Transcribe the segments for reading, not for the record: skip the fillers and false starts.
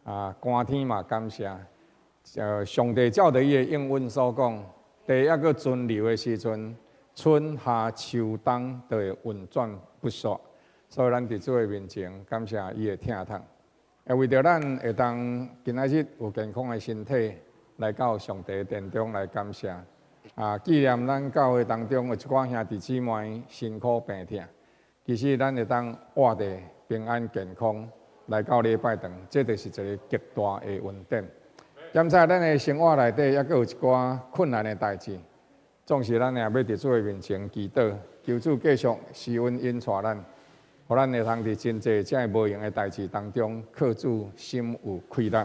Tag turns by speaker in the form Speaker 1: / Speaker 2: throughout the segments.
Speaker 1: 啊，寒天嘛感謝。上帝照著伊的應允所講，地猶閣存留的時陣，春夏秋冬都會運轉不煞。所以咱佇主的面前感謝伊的疼痛，也為著咱會當今仔日有健康的身體來到上帝殿中來感謝。啊，紀念咱教會當中有一寡兄弟姊妹辛苦病痛，其實咱會當活得平安健康來到禮拜堂，這就是一个極大的恩典。檢查咱的生活內底，猶閣有一寡困難的代誌，總是咱也欲佇主的面前祈禱，求主繼續施恩引帶咱，予咱會通佇真濟這个無閒的代誌當中，靠主心有氣力，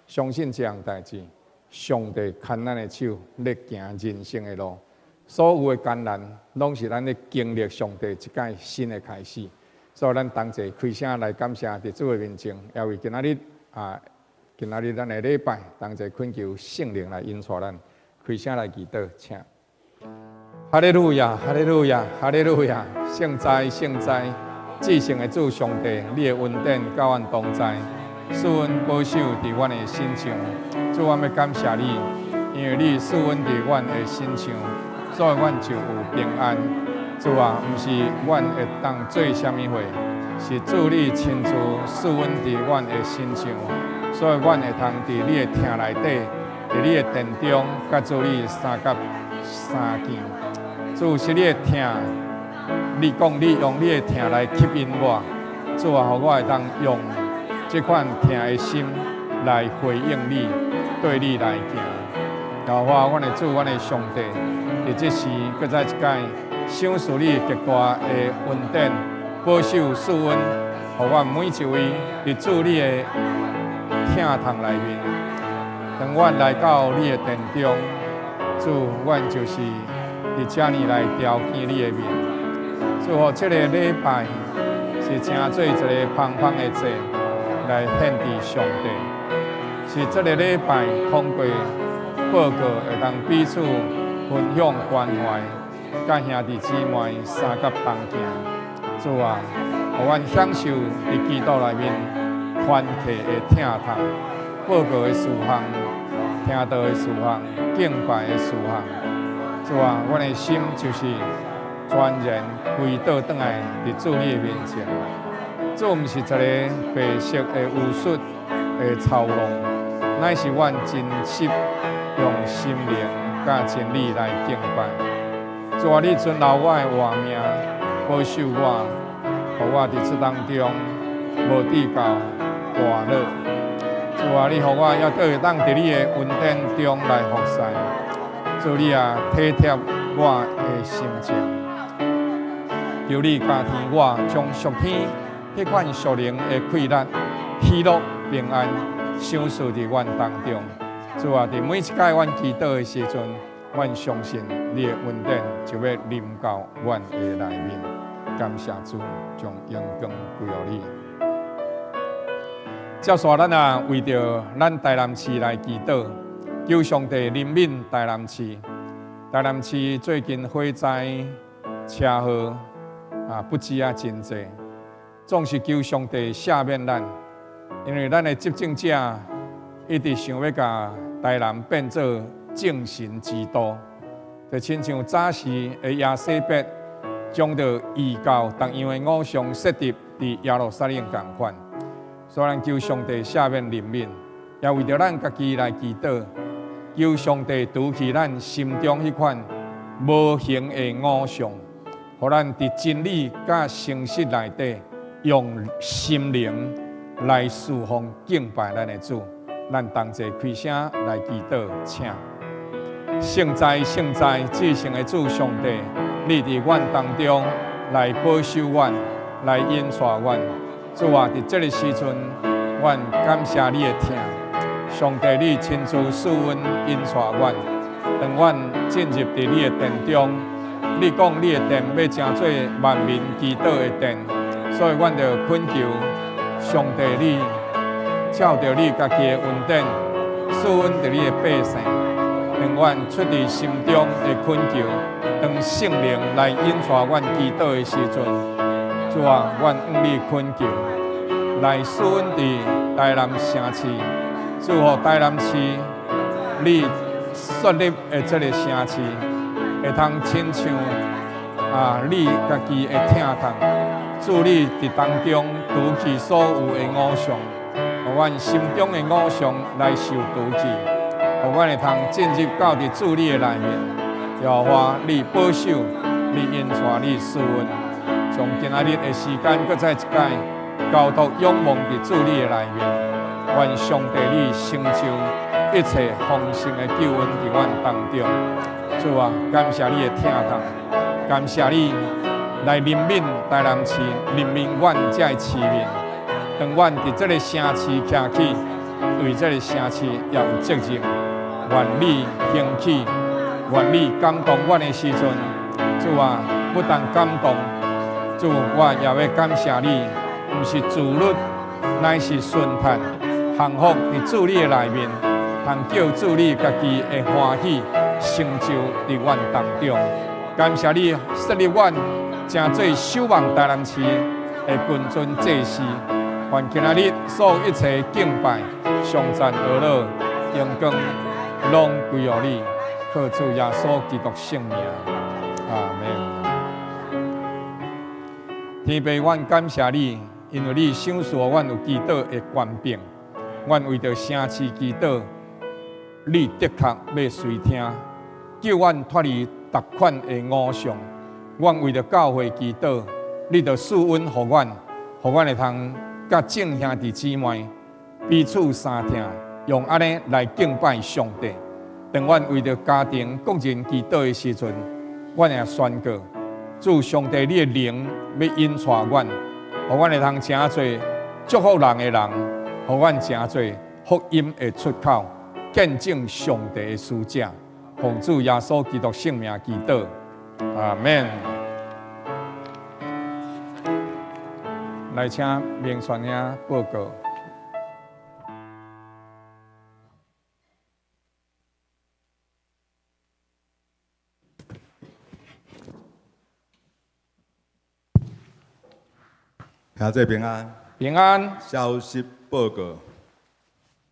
Speaker 1: 相信這項代誌，上帝牽咱的手，咧行人生的路，所有的艱難，攏是咱咧經歷上帝一擺新的開始。所以咱同齊開聲來感謝，佇主的面前，也為今仔日啊，今仔日咱的禮拜，同齊懇求聖靈來引帶咱，開聲來祈禱，請。哈利路亞，哈利路亞，哈利路亞！聖哉，聖哉！至聖的主上帝，你的恩典佮阮同在，賜阮保守佇阮的身上。主，阮欲感謝你，因為你賜阮佇阮的身上，所以阮就有平安。主啊，毋是阮會當做啥物貨，是主你親自賜阮佇阮的身上，所以阮會通佇你的疼內底，佇你的殿中，佮主你相佮相見。主是你的疼，你講你用你的疼來吸引我，主啊，予我會當用這款疼的心來回應你，對你來行。耶和華，阮的主，阮的上帝，佇這時閣再一擺賞賜你極大的恩典，保守賜恩，予阮每一位佇主你的疼痛內面，當阮來到你的殿中，主，阮就是佇遮爾來朝見你的面。主，予這个禮拜是成做一个芳芳的祭來獻佇上帝，是這个禮拜通過報告會當彼此分享關懷，佮兄弟姊妹相佮同行。主啊，予阮享受佇基督內面團契的疼痛，報告的事項，聽道的事項，敬拜的事項。主啊，阮的心就是全然歸倒轉來佇主你的面前。這毋是一个白色的巫術的操弄，乃是阮真實用心靈佮真理來敬拜。主啊，你存留我的活命，保守我，予我佇這當中無致到跌倒。主啊，你予我猶閣會當佇你的恩典中來服侍。主你啊，體貼我的心情，求你加添我將屬天彼款屬靈的氣力、喜樂、平安，賞賜佇阮當中。主啊，佇每一擺阮祈禱的時陣，阮相信你的恩典就欲臨到阮的內面。感謝主，將榮光歸予你。接續咱啊，為著咱台南市來祈禱，求上帝憐憫台南市。台南市最近火災、車禍啊，不止啊真濟，總是求上帝赦免咱，因為咱的執政者一直想欲共台南變做眾神之都，就親像早時的亞西別將著異教逐樣的偶像設立佇耶路撒冷仝款，所以咱求上帝赦免憐憫，也為著咱家己來祈禱，求上帝除去咱心中彼款無形的偶像，予咱佇真理佮誠實內底，用心靈來侍奉敬拜咱的主。咱同齊開聲來祈禱，請。聖哉聖哉，至聖的主上帝，你佇阮當中來保守阮，來引帶阮。主啊，佇這个時陣，阮感謝你的疼。上帝，你親自賜恩引帶阮，當阮進入佇你的殿中，你講你的殿欲成做萬民祈禱的殿，所以阮就懇求上帝你，照著你家己的恩典，賜恩佇你的百姓，當阮出自心中的懇求，當聖靈來引帶阮祈禱的時陣，主啊，阮向你懇求，來賜恩佇台南城市，祝福台南市，你設立的這个城市，會通親像啊，你家己的疼痛，主你佇當中除去所有的偶像，予阮心中的偶像來受除去，予阮會通進入到佇主你的內面。耶和華，你保守，你引帶，你賜恩，將今仔日的時間閣再一擺交託仰望佇主你的內面。願上帝你成就一切豐盛的救恩佇阮當中。主啊，感謝你的疼痛，感謝你來憐憫台南市，憐憫阮這个市民。當阮佇這个城市徛起，對這个城市也有責任。願你興起，願你感動阮的時陣，主啊，不但感動，主，我也欲感謝你，毋是自律，乃是順服、降服佇主你的內面，通叫主你家己的歡喜成就佇阮當中。感謝你設立阮，成做守望台南市的君尊祭司。願今仔日所有一切敬拜、頌讚、呵咾、榮光，攏歸予你，靠主耶穌基督聖名，阿門。天父，阮感謝你，因為你賞賜予阮有祈禱的權柄。阮為著城市祈禱，你的確欲垂聽，救阮脫離逐款的偶像。阮為著教會祈禱，你就賜恩予阮，予阮會通佮眾兄弟姊妹彼此相疼，用按呢來敬拜上帝。當阮為著家庭、個人祈禱的時陣，阮也宣告：主上帝，你的靈欲引帶阮，予阮會通成做祝福人的人，予阮成做福音的出口，見證上帝的使者。奉主耶穌基督聖名祈禱，阿門。來請明傳兄報告。
Speaker 2: 兄弟平安。
Speaker 1: 平安。
Speaker 2: 消息報告。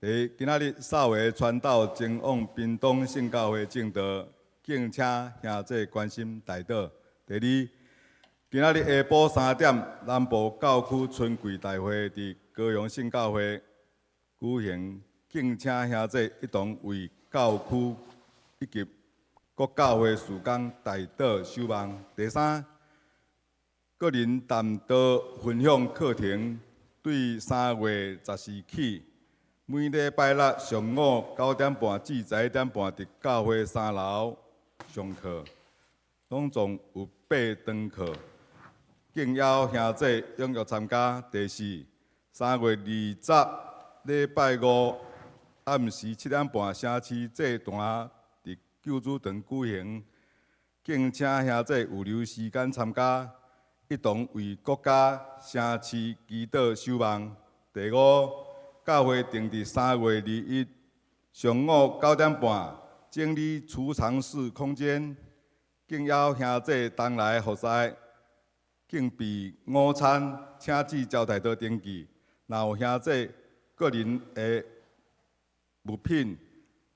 Speaker 2: 佇今仔日，三月傳道前往屏東聖教會證道，敬請兄弟關心代禱。第二，今仔日下晡3點，南部教區春季大會佇高雄聖教會舉行，敬請兄弟一同為教區以及各教會事工代禱守望。第三，個人談道分享課程對3月14起，每禮拜六上午9點半至11點半，佇教會三樓上課，總共有八堂課，敬邀兄弟踴躍參加。第四，3月20禮拜五暗時7點半，城市祭壇佇救主堂舉行，敬請兄弟預留時間參加，一同為國家城市祈禱守望。第五，教會定佇3月21上午9點半整理儲藏室空間，敬邀兄弟同來服侍，敬備午餐，請至招待桌登記。若有兄弟個人的物品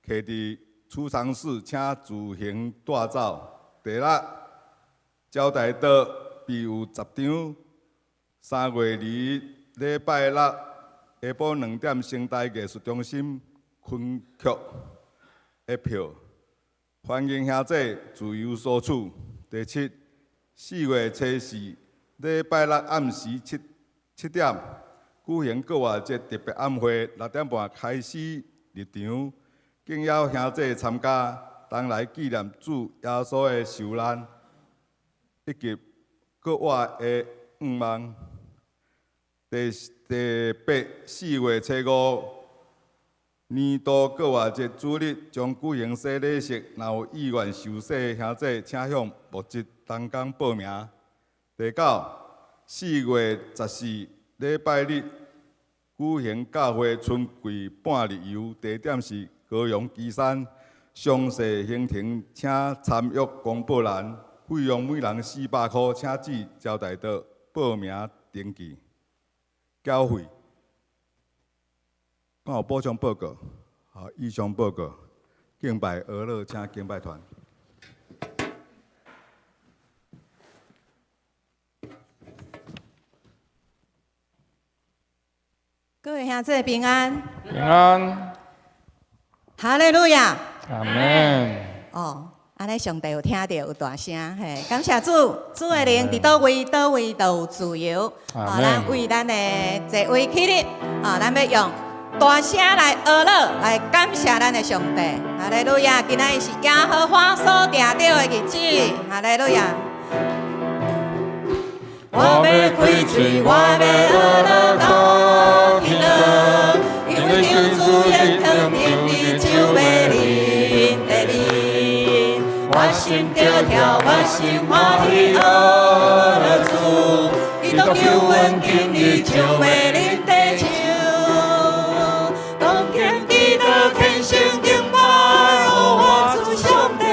Speaker 2: 摕佇儲藏室，請自行帶走。第六，招待桌備有10張。3月2日禮拜六下晡2點，成大藝術中心昆曲的票，歡迎兄弟自由索取。第七，4月24禮拜六暗時7點舉行復活節特別晚會，6點半開始入場，敬邀兄弟參加，同來紀念主耶穌的受難以及復活的願望。第八，4月25年度復活節主日將舉行洗禮式，若有意願受洗的兄弟，請向牧職同工報名。第九，4月14禮拜日舉行教會春季半日遊，地點是高雄旗山，詳細行程請參閱公布欄，費用每人400箍，請至招待桌報名登記。繳費。敢有補充報告？好，以上報告。敬拜俄樂，請敬拜團。
Speaker 3: 各位兄弟平安，
Speaker 1: 平安，
Speaker 3: 哈利路亞，
Speaker 1: 阿門。
Speaker 3: 哦，按呢上帝有聽著有大聲，嘿，感謝主，主的靈佇佗位佗位都有自由。哦，咱為咱的座位起立，哦，咱欲用大聲來呵咾，來感謝咱的上帝。哈利路亞，今仔日是耶和華所定著的日子。哈利路亞。我欲開喙，我欲呵咾到天高，因為求主應當今日就欲臨的面。我心著跳，我心歡喜呵咾主，基督救阮今日就欲臨地球。當今基督虔誠敬拜，哦，我主上帝，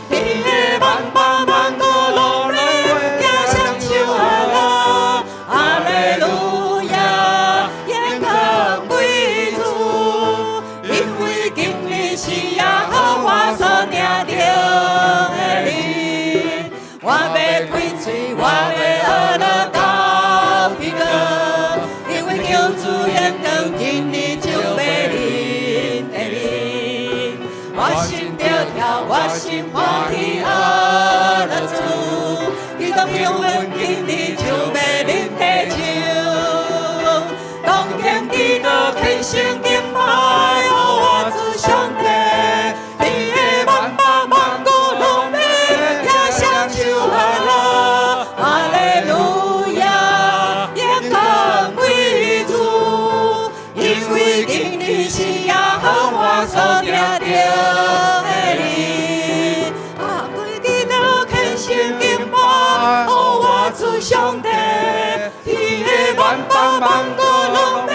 Speaker 3: 天的萬邦萬國攏欲舉雙手呵咾，哈利路亞，榮光歸主，因為今日是耶和華所定著的日，我欲開喙，我欲呵咾到天高，因為求主應當今日就欲臨的面。我心著跳，我心歡喜呵咾主，基督救阮今日就欲臨地球。當今基督虔誠敬拜，哦，我主上帝，天的萬邦萬國攏欲舉雙手呵咾，哈利路亞，榮光歸主，因為今日是耶和華所定著的日。啊，規基督虔誠敬拜，哦，我主上帝，天的萬邦萬國攏欲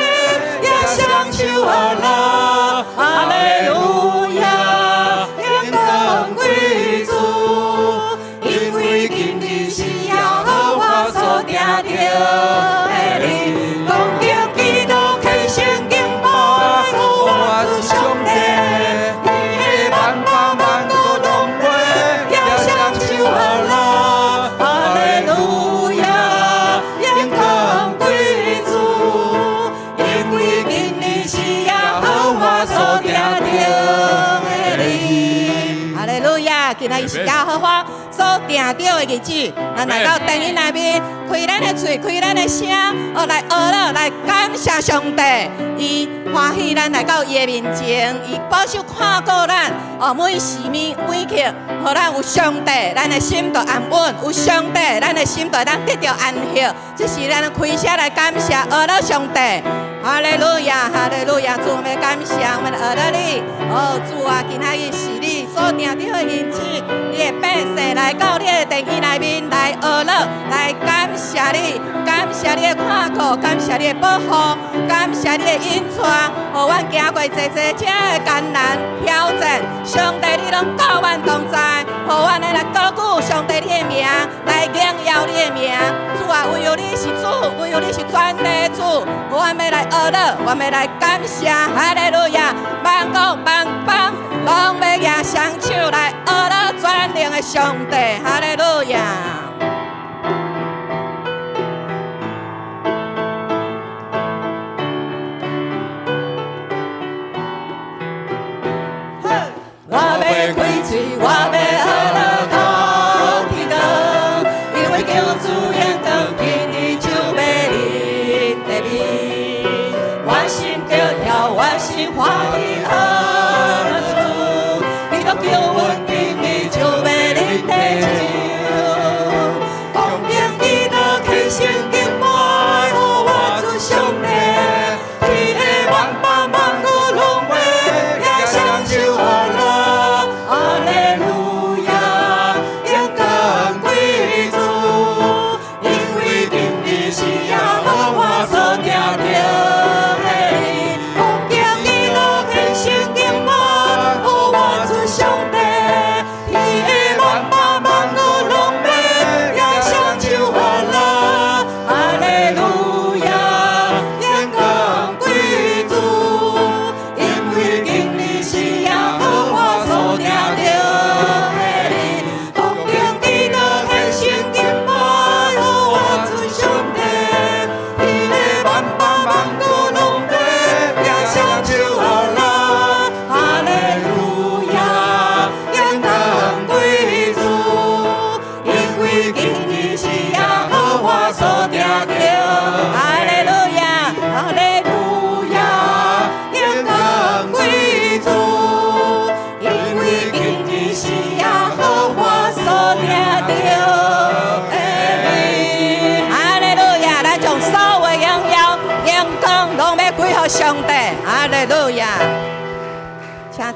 Speaker 3: 舉雙手呵咾，哈利路亞，榮光歸主，因為今日是耶和華所定著的日。當今基督虔誠敬拜，哦，我主上帝，天的萬邦萬國攏欲舉雙手呵咾，哈利路亞，榮光歸主，因為今日是耶和華所定著的日。哈利路亞，今仔日是耶和華所定著的日子，咱來到殿院內面，開咱的喙，開咱的聲，哦，來呵咾，來感謝上帝，伊歡喜咱來到伊的面前，伊保守看顧咱，哦，每時每每刻，予咱有上帝，咱的心就安穩；有上帝，咱的心就會當得著安息。這是咱開聲來感謝呵咾上帝。哈利路亞，哈利路亞，主，我們感謝，我們呵咾你。哦，主啊，今仔日是你所定著的日子，你的百姓來到你的殿宇內面來呵咾，來感謝你，感謝你的看顧，感謝你的保護，感謝你的引帶，予阮行過濟濟這的艱難挑戰，上帝你攏佮阮同在，予阮來高舉上帝你的名，來榮耀你的名。主啊，唯有你是主，唯有你是全地主，我們欲來呵咾，我們來感謝，哈利路亞！萬國萬邦攏欲舉雙手來呵咾全能的上帝，哈利路亞！我欲開喙，我欲呵咾到天高，因為求主應當今日就欲臨的面。我心著跳，我心歡喜呵咾主，基督救阮今日就欲臨地球。恭敬基督虔誠敬拜，哦，我主上帝，天的萬邦萬國攏欲舉雙手呵咾，哈利路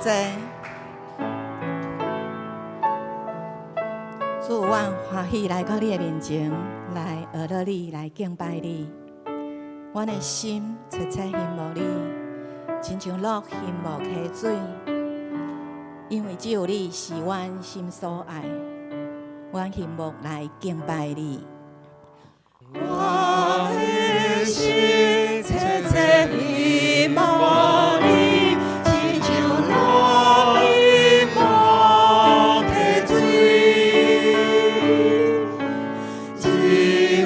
Speaker 3: 坐。主，阮歡喜來到你的面前，來學樂你，來敬拜你。阮的心切切欣慕你，親像鹿欣慕溪水，因為只有你是阮心所愛，阮欣慕來敬拜你。我的心切切欣慕你，親像鹿欣慕溪水，只有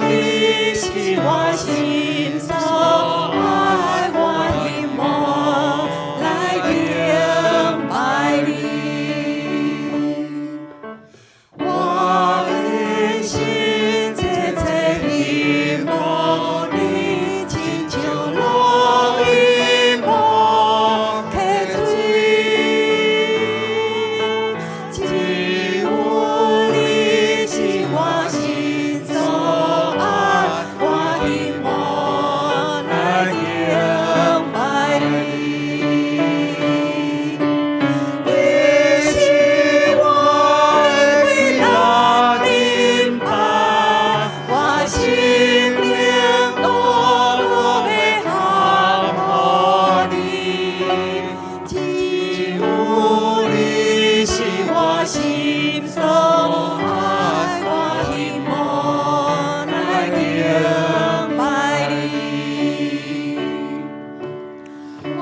Speaker 3: 你是我心所愛，我欣慕來敬拜你。我的心切切欣慕你，親像鹿欣慕溪水，只有你是我心所愛，我欣慕來敬拜你。你是我的快樂盾牌，我心靈獨獨欲降予你。只有你是我心所愛，我欣慕來敬拜你。我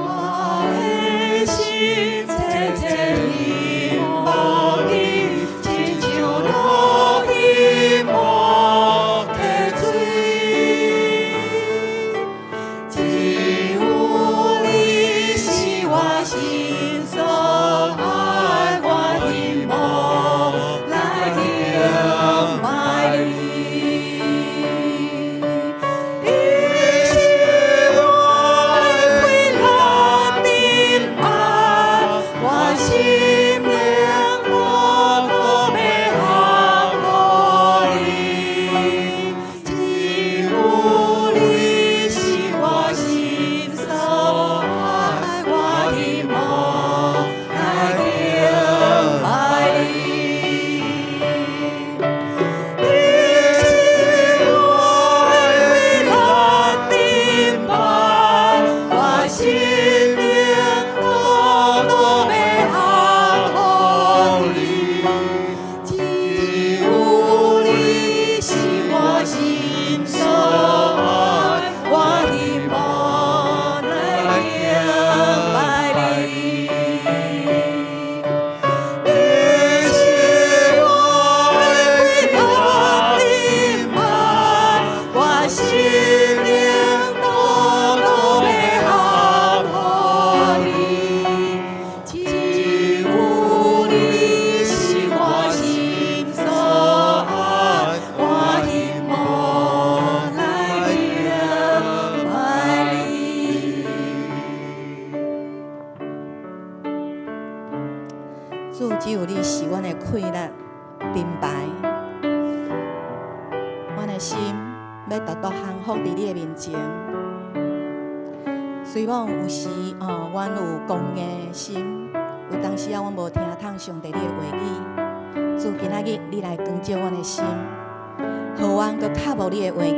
Speaker 3: 的心切切欣慕你，親像鹿欣慕溪水，只有你是我心所愛，我欣慕來敬拜你。你是我的快樂盾牌，我心靈獨獨欲降予你。只有你是我心所愛，我欣慕來敬拜你。你是我的快樂盾牌，我心靈獨獨欲降予你。只有你是我心所愛，我欣慕來敬拜你。你是我的快樂盾牌，我心靈獨獨欲降予你。只有你是我心所愛，我欣慕來敬拜你。主，只有你是阮的氣力盾牌，阮的心欲獨獨降服佇你的面前。雖罔有時哦，阮有剛硬的心，有當時仔阮無聽通上帝你的話語。主，今仔日你來光照阮的心，予阮閣較慕你的話語，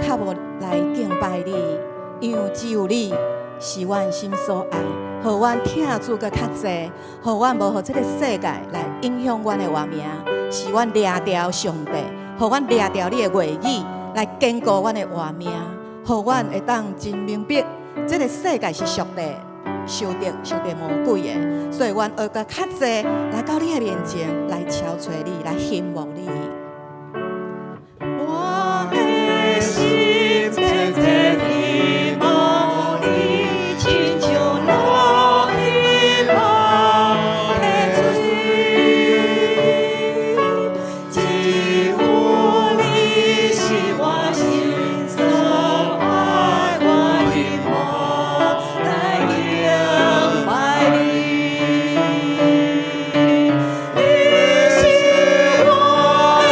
Speaker 3: 較慕來敬拜你，因為只有你是阮心所愛，予阮疼主閣較濟，予阮無予這个世界來影響阮的活命，使阮掠著上帝，予阮掠著你的話語來堅固阮的活命，予阮會當真明白，這个世界是屬地受敵受敵魔鬼的，所以阮愛閣較濟來到你的面前來朝揣你，來欣慕你。我的心切切欣慕你，親像鹿欣慕溪水，只有你是我心所愛，我欣慕來敬拜你。你是我的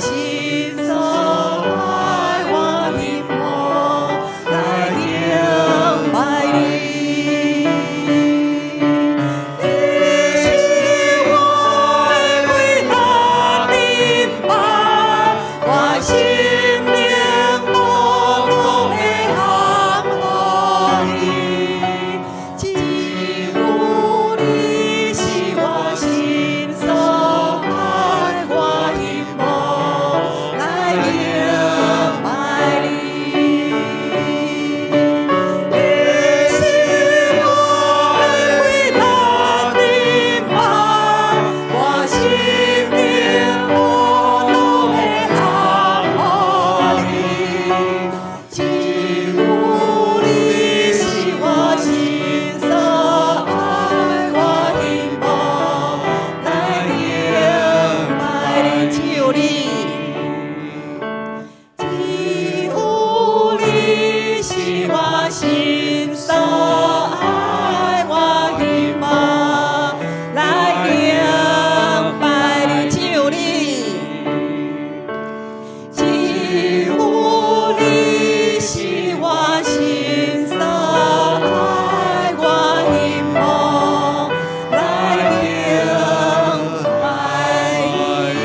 Speaker 3: 心所愛，我希望來敬拜你。你是我的偉大盾牌，我心靈無擋的降予你，只有你是我心所愛，我希望來敬拜你。你是我的偉大盾牌，我心靈無擋的降予你，只有你是我心所愛，我希望來敬拜你，只有你，只有你是我心所愛，我希望來敬拜你，只有你，只有你是我心所愛，我希望來敬拜你。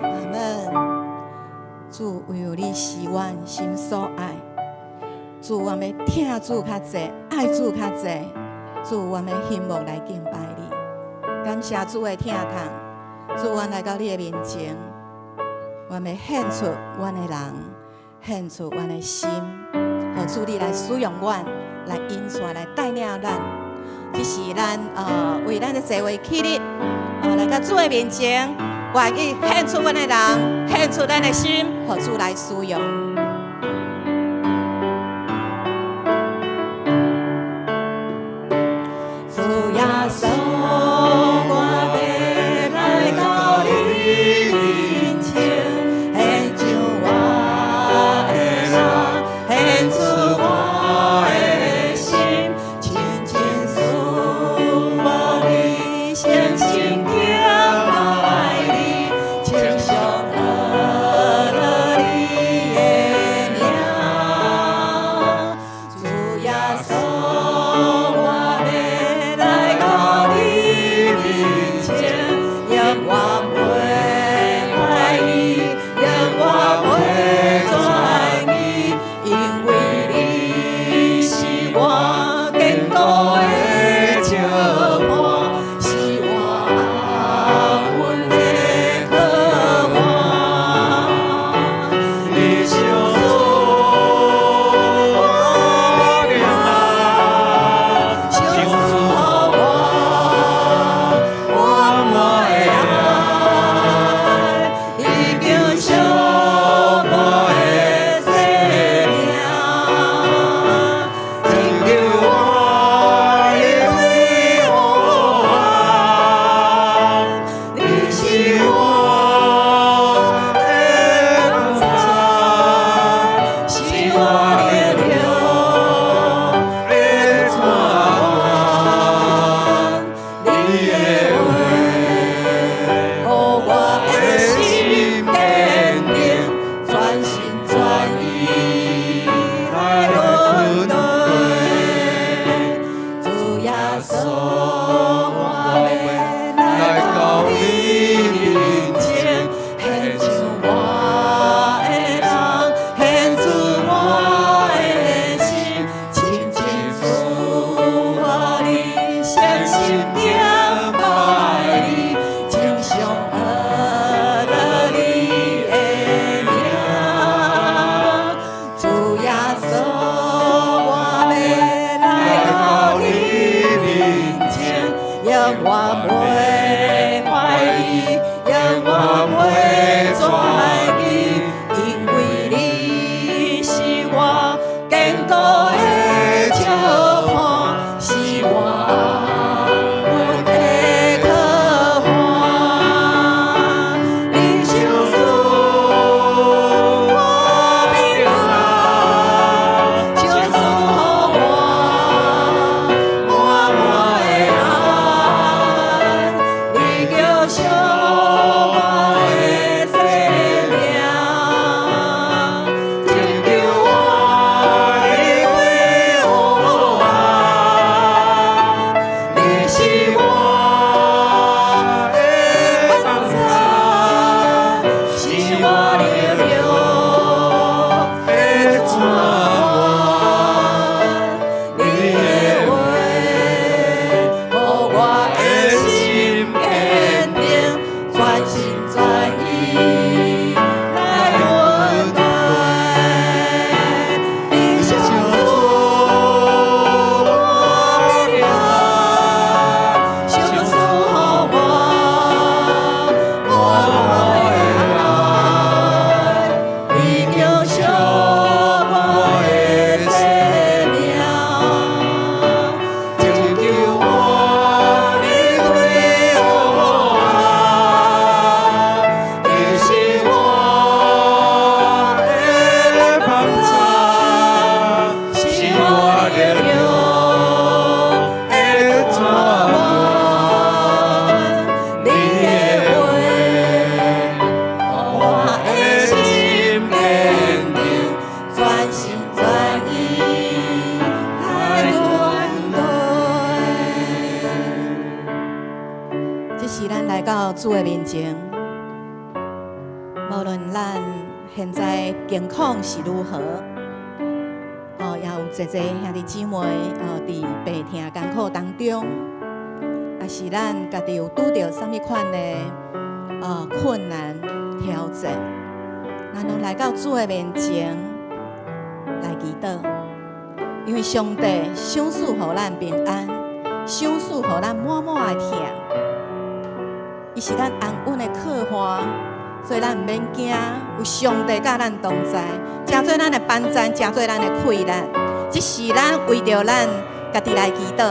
Speaker 3: 阿門。主，唯有你是阮心所愛。主，阮欲疼主較濟，愛主較濟。主，阮欲興望來敬拜你。感謝主的疼痛。主，阮來到你的面前，阮欲獻出阮的人，獻出阮的心，予主你來使用阮，來引帶，來帶領咱。這是咱為咱的濟會起立，來到主的面前，願意獻出阮的人，獻出咱的心，予主來使用。主耶穌，我欲來到你面前，獻上我的人，獻出我的心，深深思慕你，誠心敬拜你，稱頌學樂你的名。心全意來跟隨。你賞賜我平安，賞賜予我滿滿的愛，你叫燒我的生命，拯救我離開黑暗，你是我的幫助，是我力量的泉源，你的話，予我的心堅定，全心全意來跟隨。這是咱來到主的面前，無論咱現在境況是如何，哦，也有濟濟兄弟姊妹哦，佇病痛艱苦當中，抑是咱家己有拄著啥物款的困難挑戰，咱攏來到主的面前來祈禱，因為上帝賞賜予咱平安，賞賜予咱滿滿的疼，伊是咱安穩的靠岸，所以咱毋免驚，有上帝佮咱同在，成做咱的幫贊，成做咱的氣力。這是咱為著咱家己來祈禱，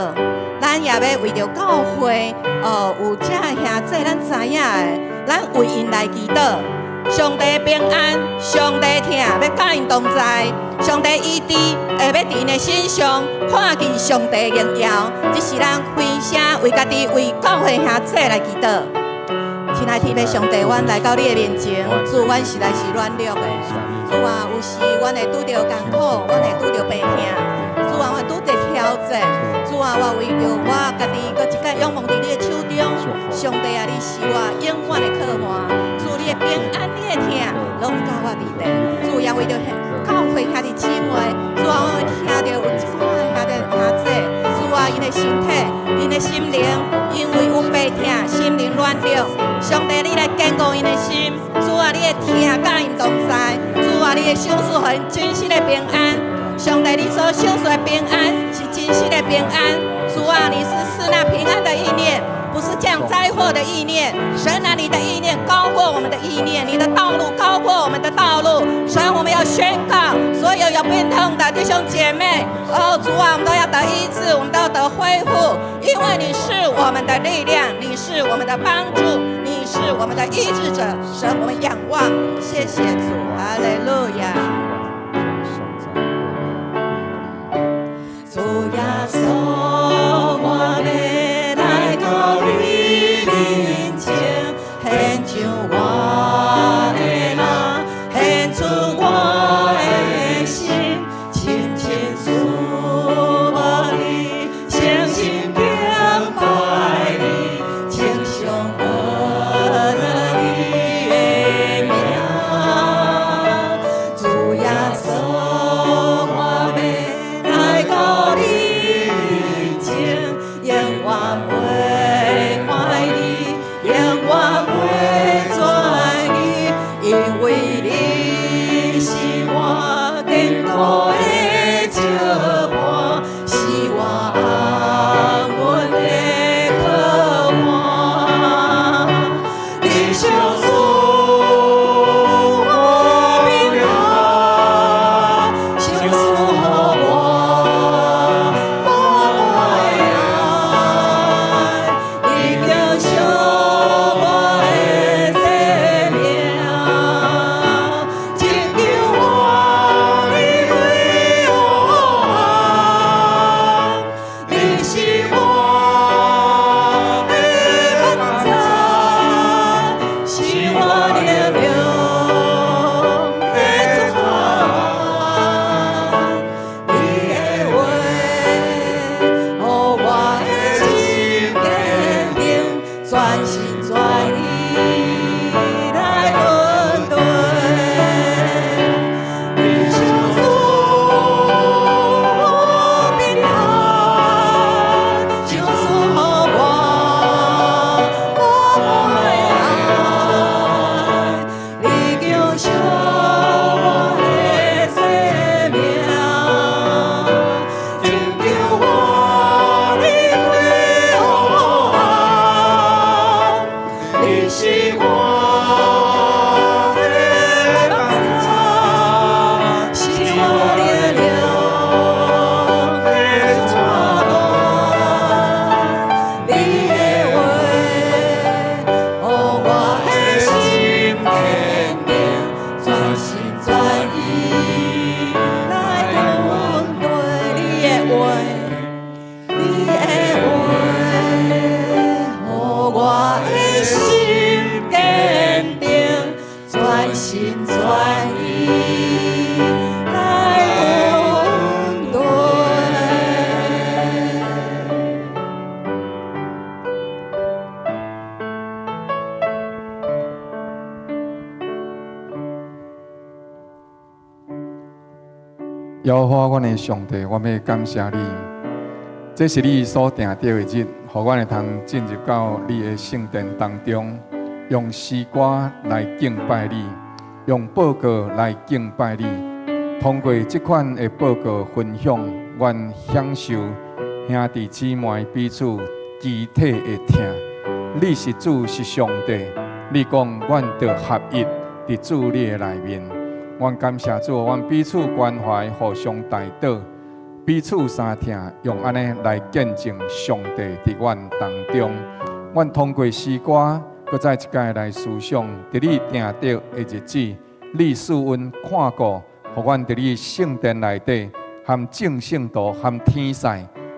Speaker 3: 咱也欲為著教會哦，有這兄弟咱知影的，咱為𪜶來祈禱。上帝平安，上帝疼，欲佮𪜶同在，上帝醫治，會欲佇𪜶的身上看見上帝榮耀。這是咱開聲為家己、為教會兄弟來祈禱。親愛的天父上帝，阮來到你的面前，主，阮實在是軟弱的。主啊，有時阮會拄著艱苦，阮會拄著病痛，主啊，阮會拄著挑戰。主啊，我為著我家己，閣一擺仰望佇你的手中。上帝啊，你是我永遠的靠岸。主，你的平安，你的疼，攏佮我佇咧。主也為著教會兄弟姊妹，主啊，我聽著有一寡兄弟兄姊，主啊，𪜶的身體、𪜶的心靈，因為有病痛，心靈軟弱。上帝，你來堅固𪜶的心。主啊，你的疼佮𪜶同在。主啊，你的賞賜予𪜶真實的平安。上帝，你所賞賜的平安是真實的平安。主啊，你是賜那平安的意念，不是降災禍的意念。神啊，你的意念高過我們的意念，你的道路高過我們的道路。神，我們要宣告，所有有病痛的弟兄姐妹，哦，主啊，我們都要得醫治，我們都要得恢復，因為你是我們的力量，你是我們的幫助，你是我們的醫治者。神，我們仰望，謝謝主，哈利路亞。主耶穌，我欲來到你面前，獻上我的人，獻出我的心，深深思慕你，誠心敬拜你，稱頌阿你的名。主耶穌，我欲來到你面前，永遠袂懷疑，永遠袂轉移，因為你是我堅固的石磐，是我安穩的靠岸。你賞賜我平安，賞賜予我滿滿的愛，你叫燒我的生命，拯救我離開黑暗。你是我的幫助，是我心全意來跟隨。
Speaker 1: 耶和華，阮的上帝，我欲感謝你，這是你所定著的日，予阮會通進入到你的聖殿當中，用詩歌來敬拜你，用報告來敬拜你。通過這款的報告分享，阮享受兄弟姊妹彼此肢體的疼。你是主，是上帝，你講阮著合一佇主你的內面。阮感謝主，阮彼此關懷，互相代禱，彼此相疼，用按呢來見證上帝佇阮當中。阮通過詩歌，閣再一擺來思想，佇你定著的日子，你賜阮看顧，予阮佇你聖殿內底，和眾聖徒、和天使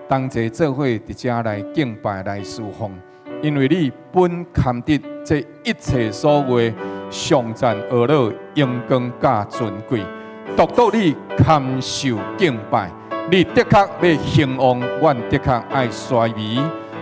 Speaker 1: 同齊做伙佇遮來敬拜、來侍奉。因為你本堪得這一切所有的頌讚、呵咾、榮光佮尊貴，獨獨你堪受敬拜，你的確欲興旺，阮的確愛衰微。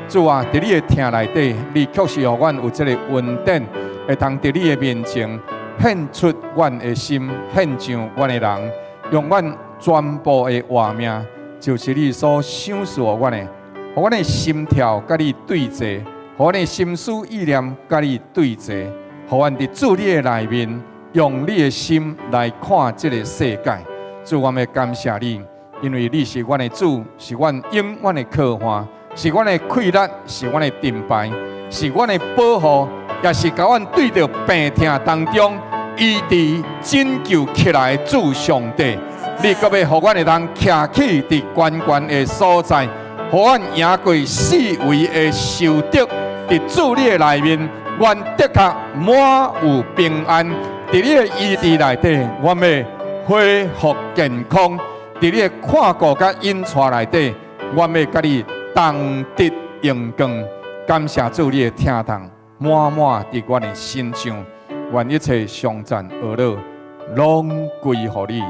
Speaker 1: 主啊，佇你的疼內底，你確實予阮有這個恩典，會通佇你的面前獻出阮的心，獻上阮的人，用阮全部的活命，就是你所賞賜予阮的，予阮的心跳佮你對齊，予阮的心思意念佮你對齊，予阮佇主你的內面，用你的心來看這個世界。主，我欲感謝你，因為你是阮的主，是阮永遠的靠岸，是阮的氣力，是阮的盾牌，是阮的保護，也是共阮對著病痛當中醫治拯救起來的主上帝。你閣欲予阮會當徛起佇懸懸的所在，予阮贏過四圍的仇敵。佇主你的內面，阮的確滿有平安。佇你的醫治內底，阮欲恢復健康。佇你的看顧佮引帶內底，阮欲佮你同得榮光。感謝主你的疼痛，滿滿佇阮的身上。願一切頌讚呵咾，攏歸予你。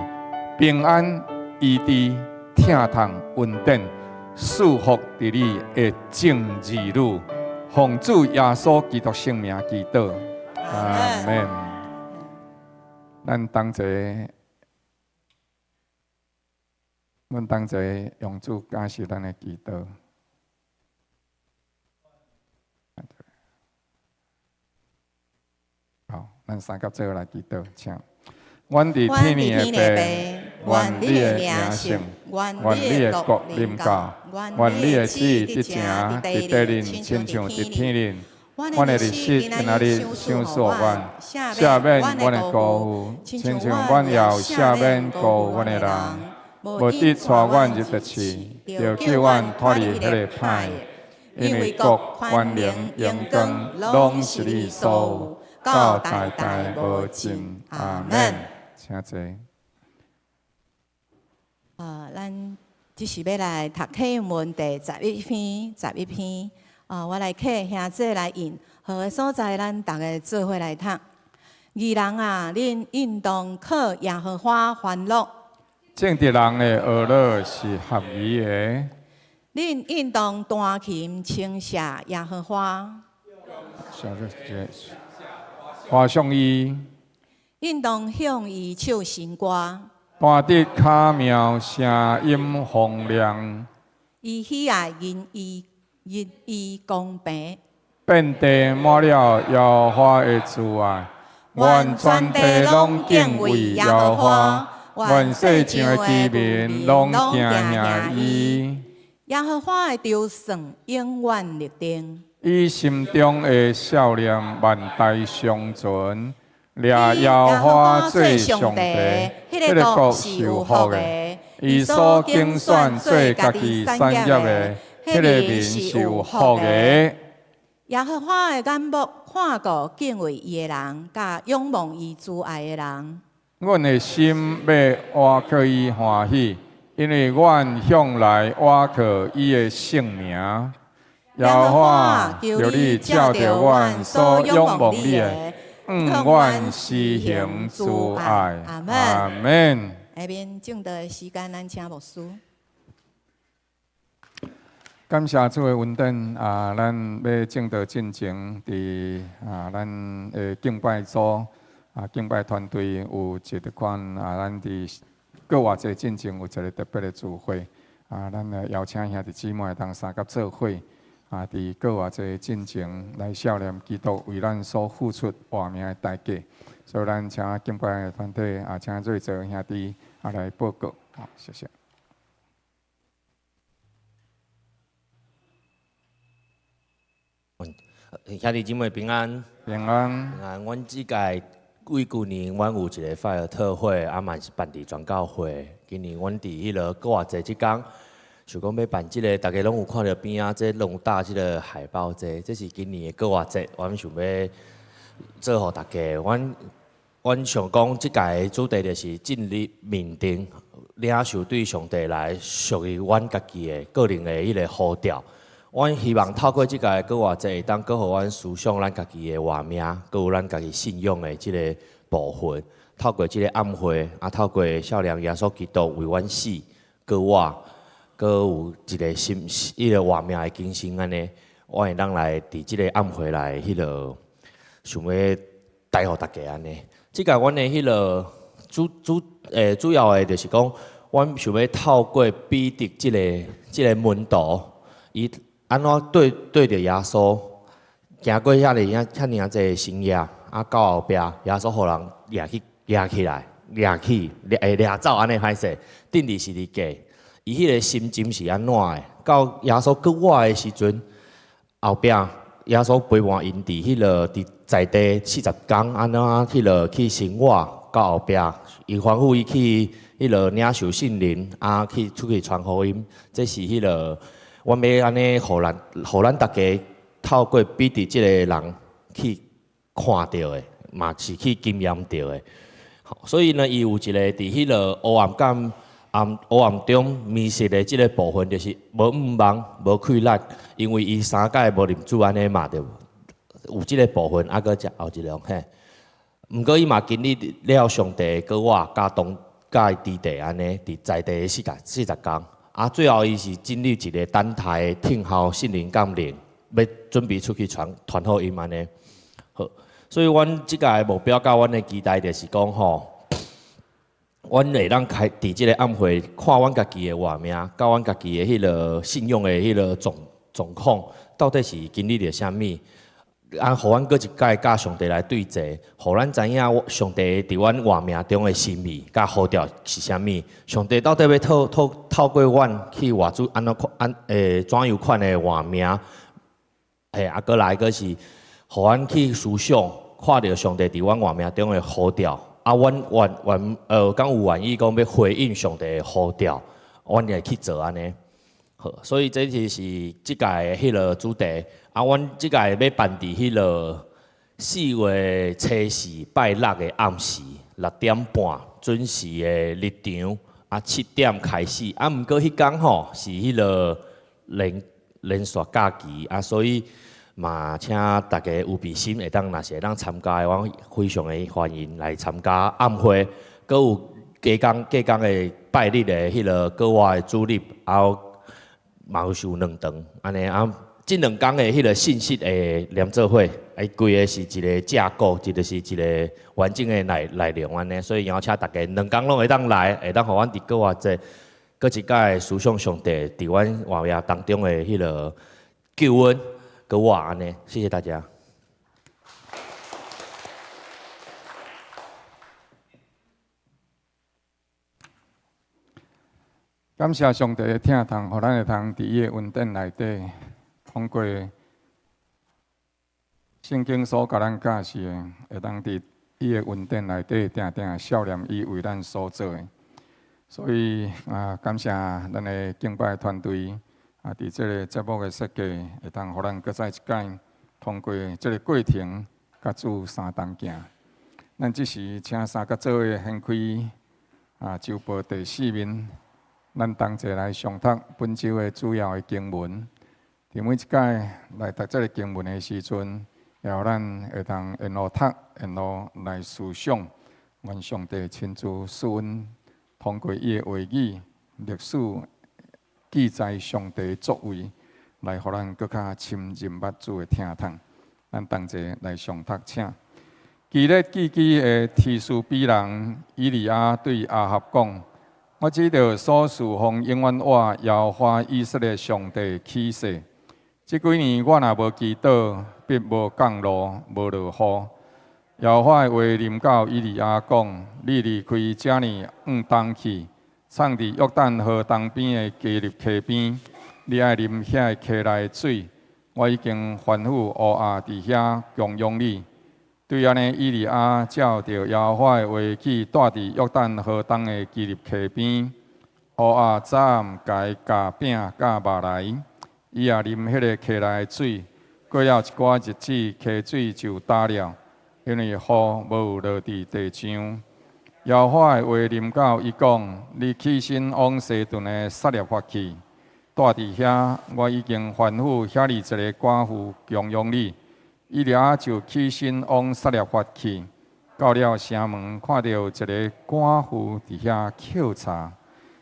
Speaker 1: 平安、醫治、疼痛、恩典，賜福佇你的眾兒女。奉主耶穌基督聖名祈禱，阿門。咱同齊，阮同齊用主教示咱的祈禱。好，咱三甲做伙來祈禱，請。阮佇天暝的父，願你的名聖，願你的國臨到，願你的旨意得成佇地面，親像佇天頂。阮的日食今仔日賞賜予阮，赦免阮的辜負，親像阮也有赦免辜負阮的人。無得帶阮入著試，著救阮脫離彼个歹的。因為國、權能、榮光，攏是你所有，到代代無盡。阿門。請坐。
Speaker 3: 咱這是欲來讀課文第十一篇，十一篇。我來請兄姊來引，好的所在，咱逐家做伙來讀。義人啊，恁應當靠耶和華歡樂。
Speaker 1: 正直人的呵咾是合宜的。
Speaker 3: 恁應當彈琴稱謝耶和華。
Speaker 1: 歌頌伊。
Speaker 3: 應當向伊唱新歌。
Speaker 1: 彈得巧妙，聲音洪亮。
Speaker 3: 伊喜愛仁義，仁義公平。
Speaker 1: 遍地滿了耶和華的慈愛，願全地攏敬畏耶和華，願世上的居民攏驚嚇伊。
Speaker 3: 耶和華的籌算永遠立定。
Speaker 1: 伊心中的數念萬代長存。掠耶和華做上帝，彼个國是有福的。伊所揀選做家己產業的，彼个民是有福的。
Speaker 3: 耶和華的眼目看顧敬畏伊的人，佮仰望伊慈愛的人。
Speaker 1: 阮的心欲倚靠伊歡喜，因為阮向來倚靠伊的聖名。耶和華，求你照著阮所仰望你的，永遠施行慈愛。
Speaker 3: 阿門。
Speaker 1: 阿門。
Speaker 3: 下面證道的時間，咱請牧師。
Speaker 1: 感謝主的恩典啊！咱欲證道進前，佇啊，咱的敬拜組啊，敬拜團隊有一款啊，咱佇閣活節進前有一個特別的聚會啊，咱來邀請兄弟姊妹通相佮做伙啊，佇閣活節進前來數念基督為咱所付出活命的代價，所以咱請敬拜的團體啊，請瑞澤兄弟啊來報告，好，謝謝。
Speaker 4: 兄弟姊妹平安，
Speaker 1: 平安，
Speaker 4: 平安。阮這屆為舊年，阮有一個 FIRE 特會，啊嘛是辦佇全教會。今年阮佇彼个復活節這工，想講欲辦這个，大家攏有看著邊仔，這攏有貼這个海報這，這是今年的復活節，阮想欲做予大家。阮阮想講，這屆的主題就是進入面頂，領受對上帝來屬於阮家己的個人的彼个呼召。阮希望透過這屆復活節，會當閣予阮思想咱家己的活命，閣有咱家己信仰的這个部分。透過這个暗會，啊，透過少年耶穌基督為阮死，閣活，閣有一个新、彼个活命的更新按呢，我會當來佇這个暗會來彼个想欲帶予大家按呢。這屆阮的彼个主主欸主要的就是講，阮想欲透過彼得這个這个門徒，伊按怎對對著耶穌，行過遐爾遐爾濟神跡，啊，到後壁耶穌予人掠去掠起來，掠去掠會掠走按呢歹勢，釘佇十字架，伊彼个心情是按怎的？到耶穌閣活的時陣，後壁耶穌陪伴𪜶佇彼个佇在地四十工，按怎彼个去生活？到後壁，伊吩咐伊去彼个領受聖靈，啊，去出去傳福音，這是彼个。阮欲按呢，予咱，予咱大家透過彼得這個人去看著的，嘛是去經驗著的。所以呢，伊有一个佇彼个黑暗感暗黑暗中迷失的這个部分，就是無向望、無氣力，因為伊三擺無認主按呢嘛，對無？有這个部分，啊，閣遮後一個嘿。毋過伊嘛經歷了上帝閣活佮當佮佇地按呢，佇在地的四十工。啊，最後伊是進入一个等待聽候聖靈降臨，欲準備出去傳傳福音按呢。好，所以阮這屆目標佮阮的期待就是講吼，阮會當開佇這个暗會看阮家己的活命，佮阮家己的彼个信仰的彼个狀狀況，到底是經歷著啥物？啊，予阮閣一擺佮上帝來對齊，予咱知影上帝佇阮活命中的心意佮呼召是啥物？上帝到底欲透透透過阮去活出按怎款按欸怎樣款的活命？欸，啊，閣來閣是，予阮去思想，看著上帝佇阮活命中的呼召，啊，阮願願呃，敢有願意講欲回應上帝的呼召，阮會去做按呢。好，所以這就是這屆的彼个主題。啊，阮這屆欲辦佇彼个4月初四拜六的暗時6點半準時的入場，啊7點開始。啊，毋過彼工吼是彼个連連續假期，啊，所以嘛請大家有備心會當，若是會當參加的，阮非常的歡迎來參加暗會。閣有隔工隔工的拜日的彼个閣活的主日，啊，嘛有是有兩堂，按呢啊。這兩工的彼个信息會連做伙，啊，規个是一个架構，一个是一个完整的內內容按呢，所以邀請大家兩工攏會當來，會當予阮佇閣活節，閣一擺思想上帝佇阮活命當中的彼个救恩閣活按呢，謝謝大家。
Speaker 1: 感謝上帝的疼痛，予咱會通佇伊的恩典內底，通過聖經所共咱教示的，會當佇伊的恩典內底，定定數念伊為咱所做的。所以啊，感謝咱的敬拜團隊啊，佇這个節目的設計，會當予咱閣再一擺通過這个過程，佮主相同行。咱這時請三角做伙掀開啊，週報第四面。咱同齊來誦讀本週的主要的經文。佇每一擺來讀這个經文的時陣，也予咱會當沿路讀，沿路來思想，願上帝親自賜阮通過伊的話語、歷史記載上帝作為，來予咱閣較深認捌主的疼痛。咱同齊來誦讀，請。基列寄居的提斯比人以利亞對亞哈講：我指著所事奉永遠活耶和華以色列上帝起誓，這幾年我若無祈禱，必無降露，無落雨。耶和華的話臨到以利亞講：你離開這裡往東去，藏佇約旦河東邊的基立溪邊，你愛啉遐的溪內的水。我已經吩咐烏鴉佇遐供養你。對按呢，以利亞照著耶和華的話去蹛佇約旦河東的基立溪邊。烏鴉早暗共伊咬餅佮肉來，伊也啉彼个溪內的水。過了一寡日子，溪水就焦了，因為雨無落佇地上。耶和華的話臨到伊講：你起身往西頓的撒勒法去，蹛佇遐，我已經吩咐遐裡一个寡婦供養你。以利亞就起身往撒勒法去，到了城門，看著有一个寡婦佇遐抾柴。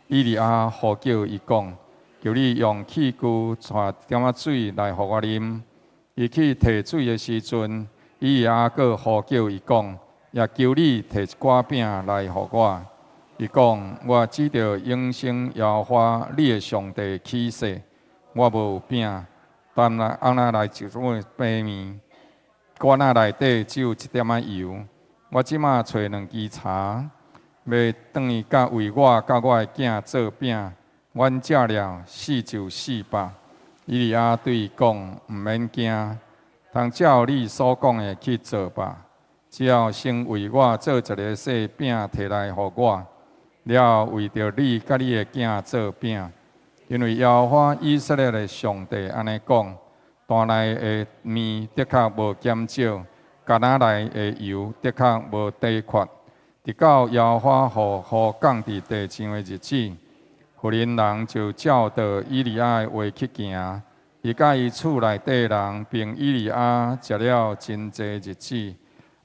Speaker 1: 以利亞呼叫伊講：求你用器具帶點仔水來予我啉。伊去提水的時陣，以利亞閣呼叫伊講：也求你提一寡餅來予我。伊講：我指著永生耶和華你的上帝起誓，我無餅，但來甕仔內只有白麵，罐仔內底只有一點仔油。我這馬揣兩支柴，欲轉去佮為我佮我的囝做餅。阮食了，死就死吧。以利亞對伊講：毋免驚，通照你所講的去做吧。只要先為我做一个細餅提來予我，了後為著你佮你的囝做餅。因為耶和華以色列的上帝按呢講：壇內的麵的確無減少，矸仔內的油的確無短缺。直到耶和華予雨降佇地上的日子，婦人人就照著以利亞的話去行。伊佮伊厝內底人並以利亞食了真濟日子，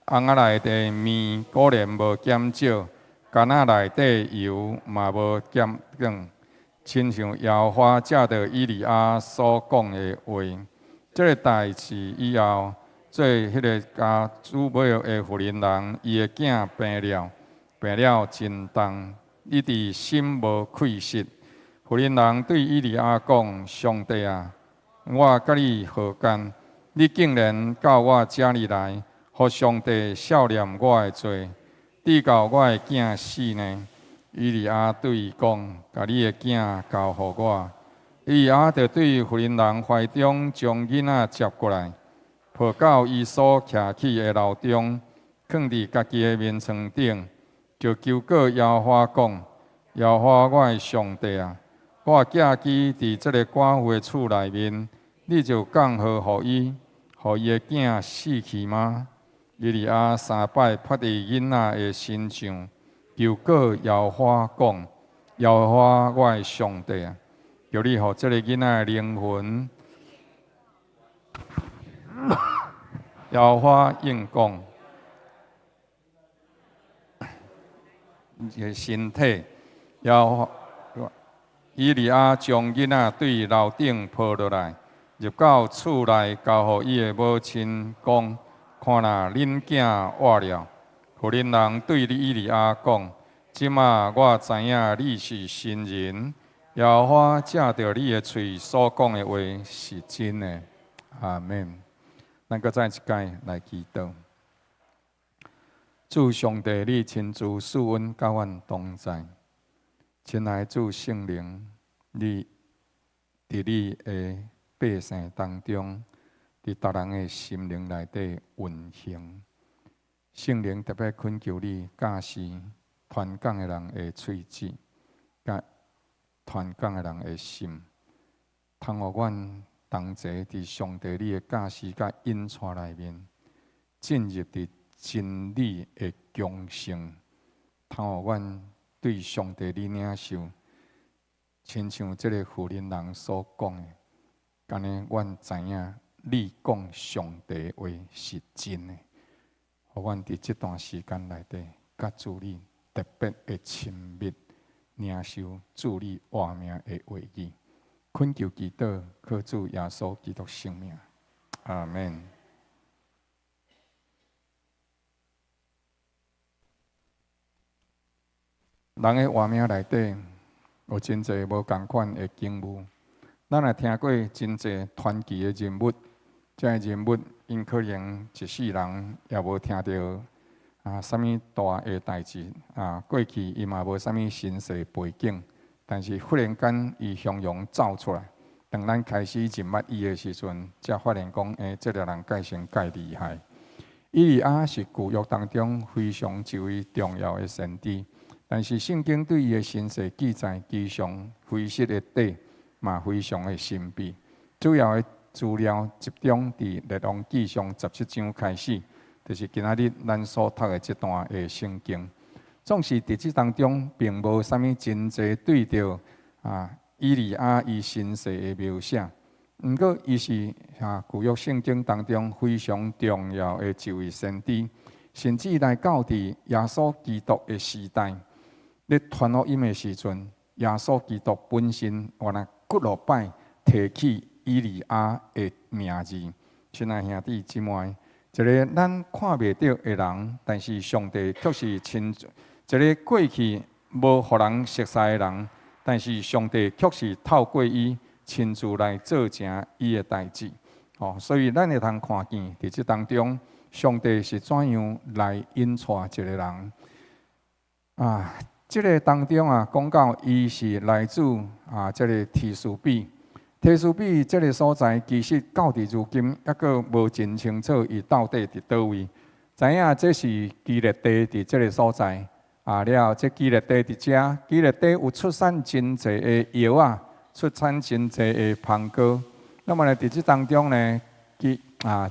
Speaker 1: 甕仔內底麵果然無減少，矸仔內底油嘛無減短，親像耶和華藉著以利亞所講的話。這个代誌以後，做彼个家主母的婦人人，伊的囝病了，病了真重，以致心無氣息。婦人人對以利亞講：上帝啊，我佮你何干？你竟然到我這裡來，予上帝赦免我的罪，直到我的囝死呢？以利亞對伊講：共你的囝交予我。以利亞就對婦人人懷中將囡仔接過來，抱到伊所徛起的樓中，囥佇家己的眠床頂，就求告耶和華講：耶和華我的上帝啊，我寄居佇這个寡婦的厝內面，你就降禍予伊，予伊的囝死去嗎？以利亞三擺拍佇囡仔的身上，求告耶和華講：耶和華我的上帝啊，求你予這个囡仔的靈魂。耶和華應講，的身體。耶和華以利亞將囡仔對樓頂抱落來，入到厝內，交予伊的母親講：看哪，恁囝活了。婦人人對以利亞講：這馬我知影你是神人，耶和華藉著你的喙所講的話是真的。阿們。咱閣再一擺來祈禱。主上帝，你親自賜阮佮阮同在。親愛主聖靈，你佇你的百姓當中，佇逐人的心靈內底運行。聖靈特別懇求你教示傳講的人的喙舌，佮傳講的人的心，通予阮同齊佇上帝你的教示佮引帶內面，進入佇真理的強盛，通予阮對上帝你領受，親像這个婦人人所講的，按呢，阮知影你講上帝話是真的，予阮佇這段時間內底，佮主你特別的親密，領受主你活命的話語，懇求祈禱，靠主耶穌基督聖名，阿門。人的活命內底有真濟無仝款的境遇，咱也聽過真濟傳奇的人物，這个人物𪜶可能一世人也無聽著啊，啥物大的代誌啊，過去伊嘛無啥物身世背景，但是忽然間伊雄雄走出來，當咱開始認捌伊的時陣，才發現講，欸，這个人蓋真蓋厲害。以利亞是舊約當中非常一位重要的先知。但是聖經對伊的身世記載非常非常的短，嘛非常的神秘。主要的資料集中佇列王紀上17章開始，就是今仔日咱所讀的這段的聖經。總是佇這當中，並無啥物真濟對著以利亞伊身世的描寫。毋過，伊是舊約聖經當中非常重要的一位先知，甚至來到佇耶穌基督的時代。咧傳福音的時陣，耶穌基督本身原來幾落擺提起以利亞的名字。親愛兄弟姊妹，一个咱看袂著的人，但是上帝卻是親自；一个過去無予人熟似的人，但是上帝卻是透過伊親自來做成伊的代誌。哦，所以咱會通看見佇這當中，上帝是怎樣來引帶一個人啊？這个當中啊，講到伊是來自這个提斯比，提斯比這个所在，其實到佇如今猶閣無真清楚，伊到底佇佗位。知影這是基列地佇這个所在啊，了後這基列地佇遮，基列地有出產真濟的藥仔，出產真濟的香膏。那麼呢，佇這當中呢，其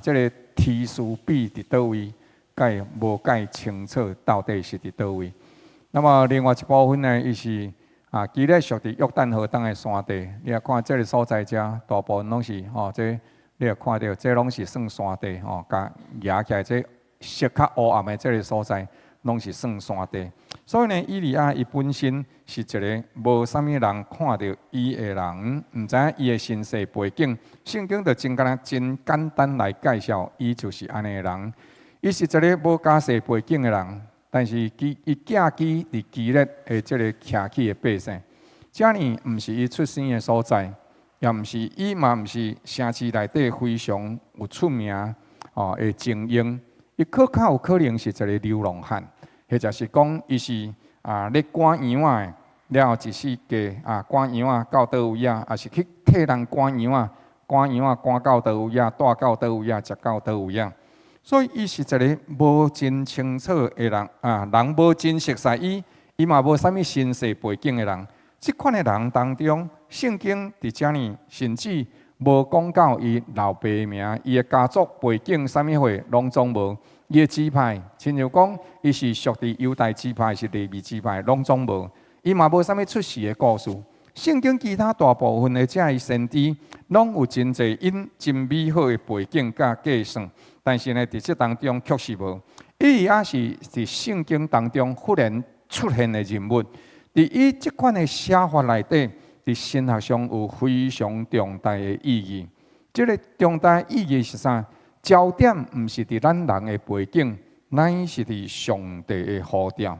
Speaker 1: 這个提斯比佇佗位，蓋無蓋清楚到底是佇佗位。那麼另外一部分呢，伊是基列屬佇約旦河東的山地。你若看這个所在遮，大部分攏是吼，這你若看著這攏是算山地吼，共夯起來這色較烏暗的這个所在，攏是算山地。所以呢，以利亞伊本身是一个無啥物人看著伊的人，毋知影伊的身世背景。聖經就真簡單、真簡單來介紹，伊就是按呢的人。伊是一个無家世背景的人。但是伊伊寄居佇基列的這个徛起的百姓，遮爾毋是伊出生的所在，也毋是伊嘛毋是城市內底非常有出名哦的精英。伊閣較有可能是一个流浪漢，或者是講伊是咧趕羊仔的，了後一世界趕羊仔到佗位啊，抑是去替人趕羊仔，趕羊仔趕到佗位啊，帶到佗位啊，食到佗位啊。所以伊是一个無真清楚的人啊，人無真熟似伊，伊嘛無啥物身世背景的人。這款的人當中，聖經佇遮爾甚至無講到伊老爸名，伊的家族背景啥物貨攏總無。伊的支派，親像講伊是屬佇猶大支派，是利未支派，攏總無。伊嘛無啥物出世的故事。聖經其他大部分的這个先知，攏有真濟𪜶真美好的背景佮計算。但是呢，佇這當中確實無。以利亞是佇聖經當中忽然出現的人物，佇伊這款的寫法內底，佇神學上有非常重大的意義。這个重大意義是啥？焦點毋是佇咱人的背景，乃是佇上帝的呼召。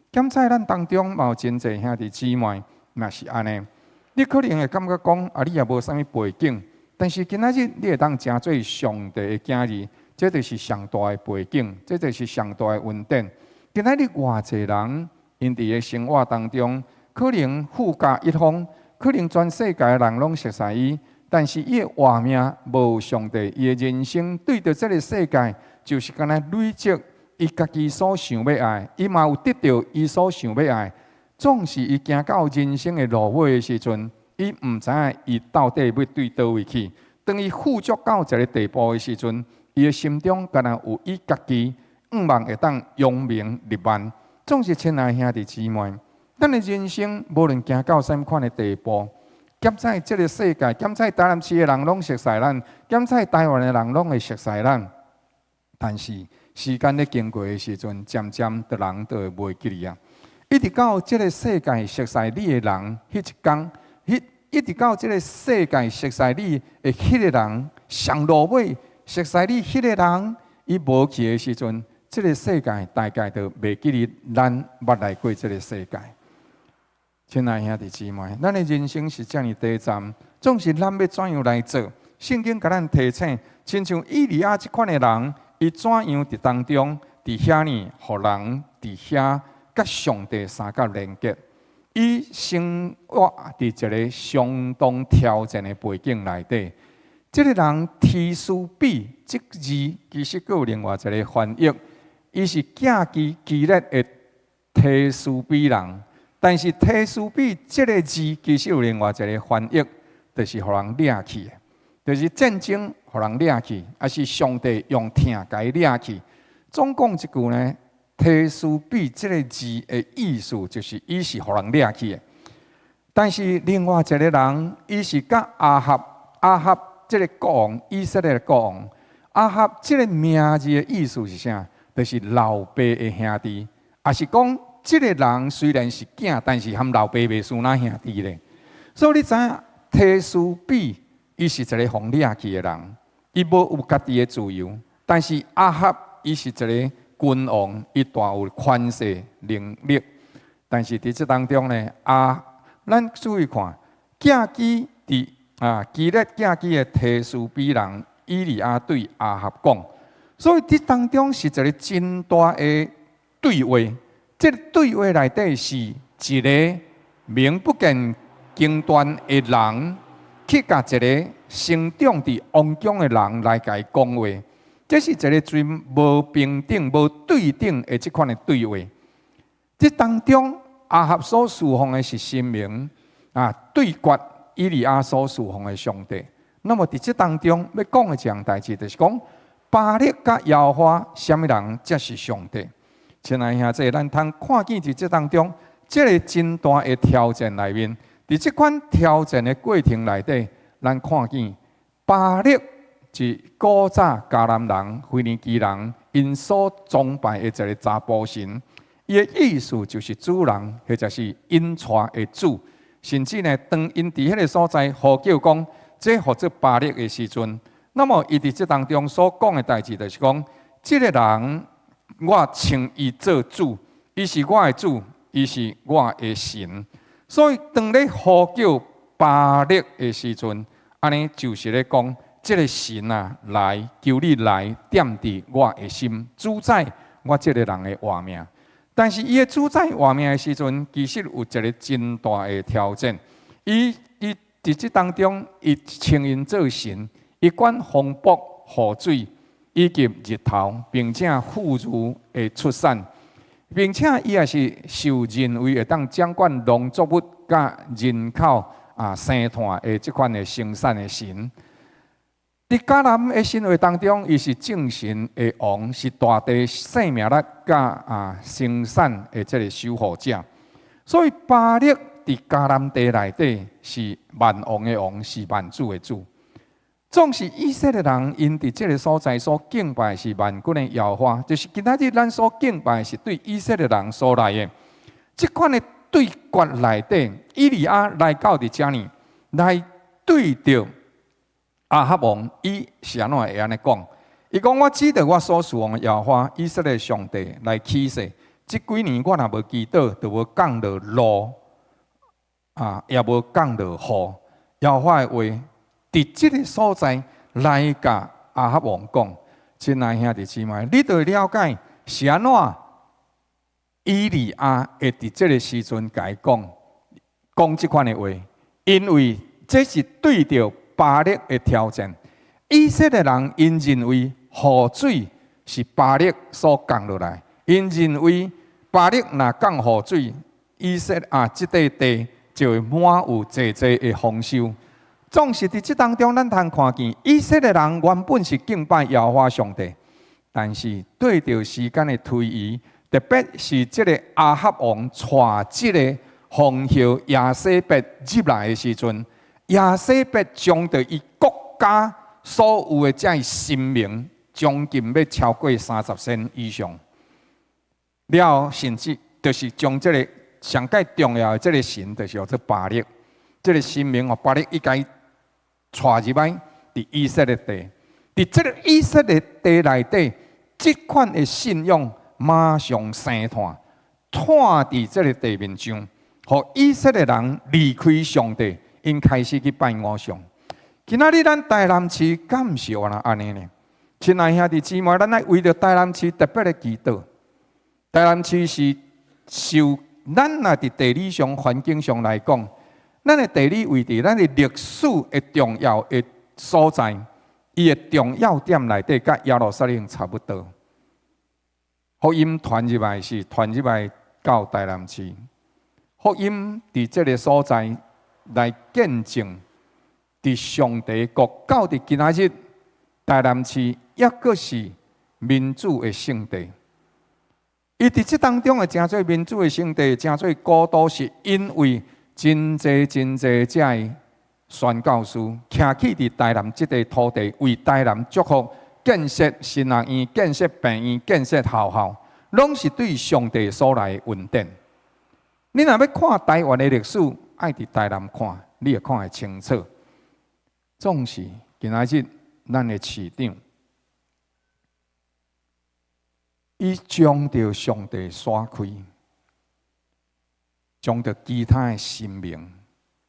Speaker 1: 敢知咱當中嘛有真濟兄弟姊妹，嘛是按呢。你可能會感覺講，啊，你也無啥物背景，但是今仔日你會當成做上帝的囝兒。這就是上大的背景，這就是上大的恩典。今仔日偌濟人，𪜶佇个生活當中，可能富甲一方，可能全世界的人攏熟似伊，但是伊的活命無上帝，伊的人生對著這个世界，就是敢若累積伊家己所想欲愛，伊嘛有得著伊所想欲愛。總是伊行到人生的路尾的時陣，伊毋知影伊到底欲對佗位去。當伊富足到一个地步的時陣，伊的心中敢若有伊家己向望會當揚名立萬。總是親愛兄弟姊妹，咱的人生無論行到啥物款的地步，檢採這个世界，檢採台南市的人攏熟似咱，檢採台灣的人攏會熟似咱。但是時間咧經過的時陣，漸漸的人就會袂記得啊。一直到這个世界熟似你的人，彼一工，彼一直到這个世界熟似你的彼个人，上落尾熟似你彼个人，伊無去的時陣，這个世界大概就袂記得咱捌來過這个世界。親愛兄弟姊妹，咱的人生是遮爾短暫，總是咱欲怎樣來做？聖經共咱提醒，親像以利亞這款的人，伊怎樣佇當中，佇遐爾，予人佇遐佮上帝相佮連結。伊生活佇一个相當挑戰的背景內底，這个人提斯比這字其實閣有另外一个翻譯，伊是寄居基列的提斯比人。但是提斯比這个字其實有另外一个翻譯，就是予人掠去的，就是戰爭予人掠去，抑是上帝用疼共伊掠去。總講一句呢，提斯比這个字的意思就是伊是予人掠去的。但是另外一个人，伊是佮亞合，亞合這个國王，以色列的國王，亞合這个名字的意思是啥？就是老爸的兄弟，抑是講，這个人雖然是囝，但是和老爸袂輸那兄弟咧。所以你知影，提斯比伊是一个予掠去的人，伊無有家己的自由。但是亞合伊是一个君王，伊大有權勢能力。但是佇這當中呢，啊，咱注意看，寄居佇啊基列寄居的提斯比人以利亞對亞合講，所以佇當中是一个真大的對話。這个對話內底是一个名不見經傳的人，去共一个成長佇王宮的人來共伊講話。這是一个真無平等、無對等的這款的對話。這當中，亞合所侍奉的是神明啊，對決以利亞所侍奉的上帝。那麼佇這當中欲講的一項代誌，就是講巴力佮耶和華，啥物人才是上帝？親愛兄弟，咱通看見佇這當中，這个真大的挑戰內面，佇這款挑戰的過程內底，咱看見巴力是古早迦南人、腓尼基人𪜶所崇拜的一个查埔神，伊的意思就是主人或者是引帶的主，甚至呢，當𪜶佇彼个所在呼叫講，這號做巴力的時陣，那麼伊佇這當中所講的代誌就是講，這个人，我稱伊做主，伊是我的主，伊是我的神。所以當咧呼叫巴力的時陣，按呢就是咧講，這个神啊，來求你來踮佇我的心，主宰我這个人的活命。但是伊的主宰活命的時陣，其實有一个真大的挑戰。伊佇這當中，伊稱𪜶做神，伊管風暴、雨水，以及日頭，並且婦孺的出產，並且伊也是受認為會當掌管農作物佮人口啊生湠的這款的生產的神。佇迦南的神話當中，伊是眾神的王，是大地生命力佮啊生產的這个守護者。所以巴力佇迦南地內底是萬王的王，是萬主的主。總是以色列人，𪜶佇這个所在所敬拜是萬軍的耶和華，就是今仔日咱所敬拜是對以色列人所來的。這款的對決內底，以利亞來到佇遮爾，來對著亞哈王，伊是按怎會按呢講？伊講我指著我所侍奉的耶和華以色列上帝來起誓，這幾年我若無祈禱，就無降落露，啊，也無降落雨。耶和華的話，佇這个所在來共亞哈王講，親愛兄弟姊妹，你著會了解是按怎以利亞會佇這个時陣共伊講講這款的話，因為這是對著巴力的挑戰。以色列人𪜶認為雨水是巴力所降落來，𪜶認為巴力若降雨水，以色列啊這塊地就會滿有濟濟的豐收。總是佇這當中，咱通看見以色列人原本是敬拜耶和華上帝，但是對著時間的推移，特別是這个亞哈王帶這个皇后耶洗別入來的時陣，亞洗別將著伊國家所有的這神明，將近欲超過30仙以上。了後，甚至就是將這个上蓋重要的這个神，就是叫做巴力。這个神明哦，巴力伊共伊帶入來，佇以色列地，佇這个以色列地內底，這款的信仰馬上生湠，湠佇這个地面上，予以色列人離開上帝，𪜶開始去拜偶像。今仔日咱台南市敢毋是按呢呢？親愛兄弟姊妹，咱愛為著台南市特別的祈禱。台南市是受咱若佇地理上、環境上來講，咱的地理位置、咱的歷史的重要的所在，伊的重要點內底，佮耶路撒冷差不多。福音傳入來是傳入來到台南市，福音佇這个所在來見證，佇上帝國到佇今仔日，台南市抑閣是民主的聖地。伊佇這當中會成做民主的聖地，成做古都，是因為真濟真濟遮的宣教士徛起佇台南這塊土地，為台南祝福，建設神學院、建設病院、建設學校，攏是對上帝所來的恩典。你若欲看台灣的歷史，愛佇台南看，你會看會清楚。總是今仔日咱的市長，伊將著上帝徙開，將著其他的神明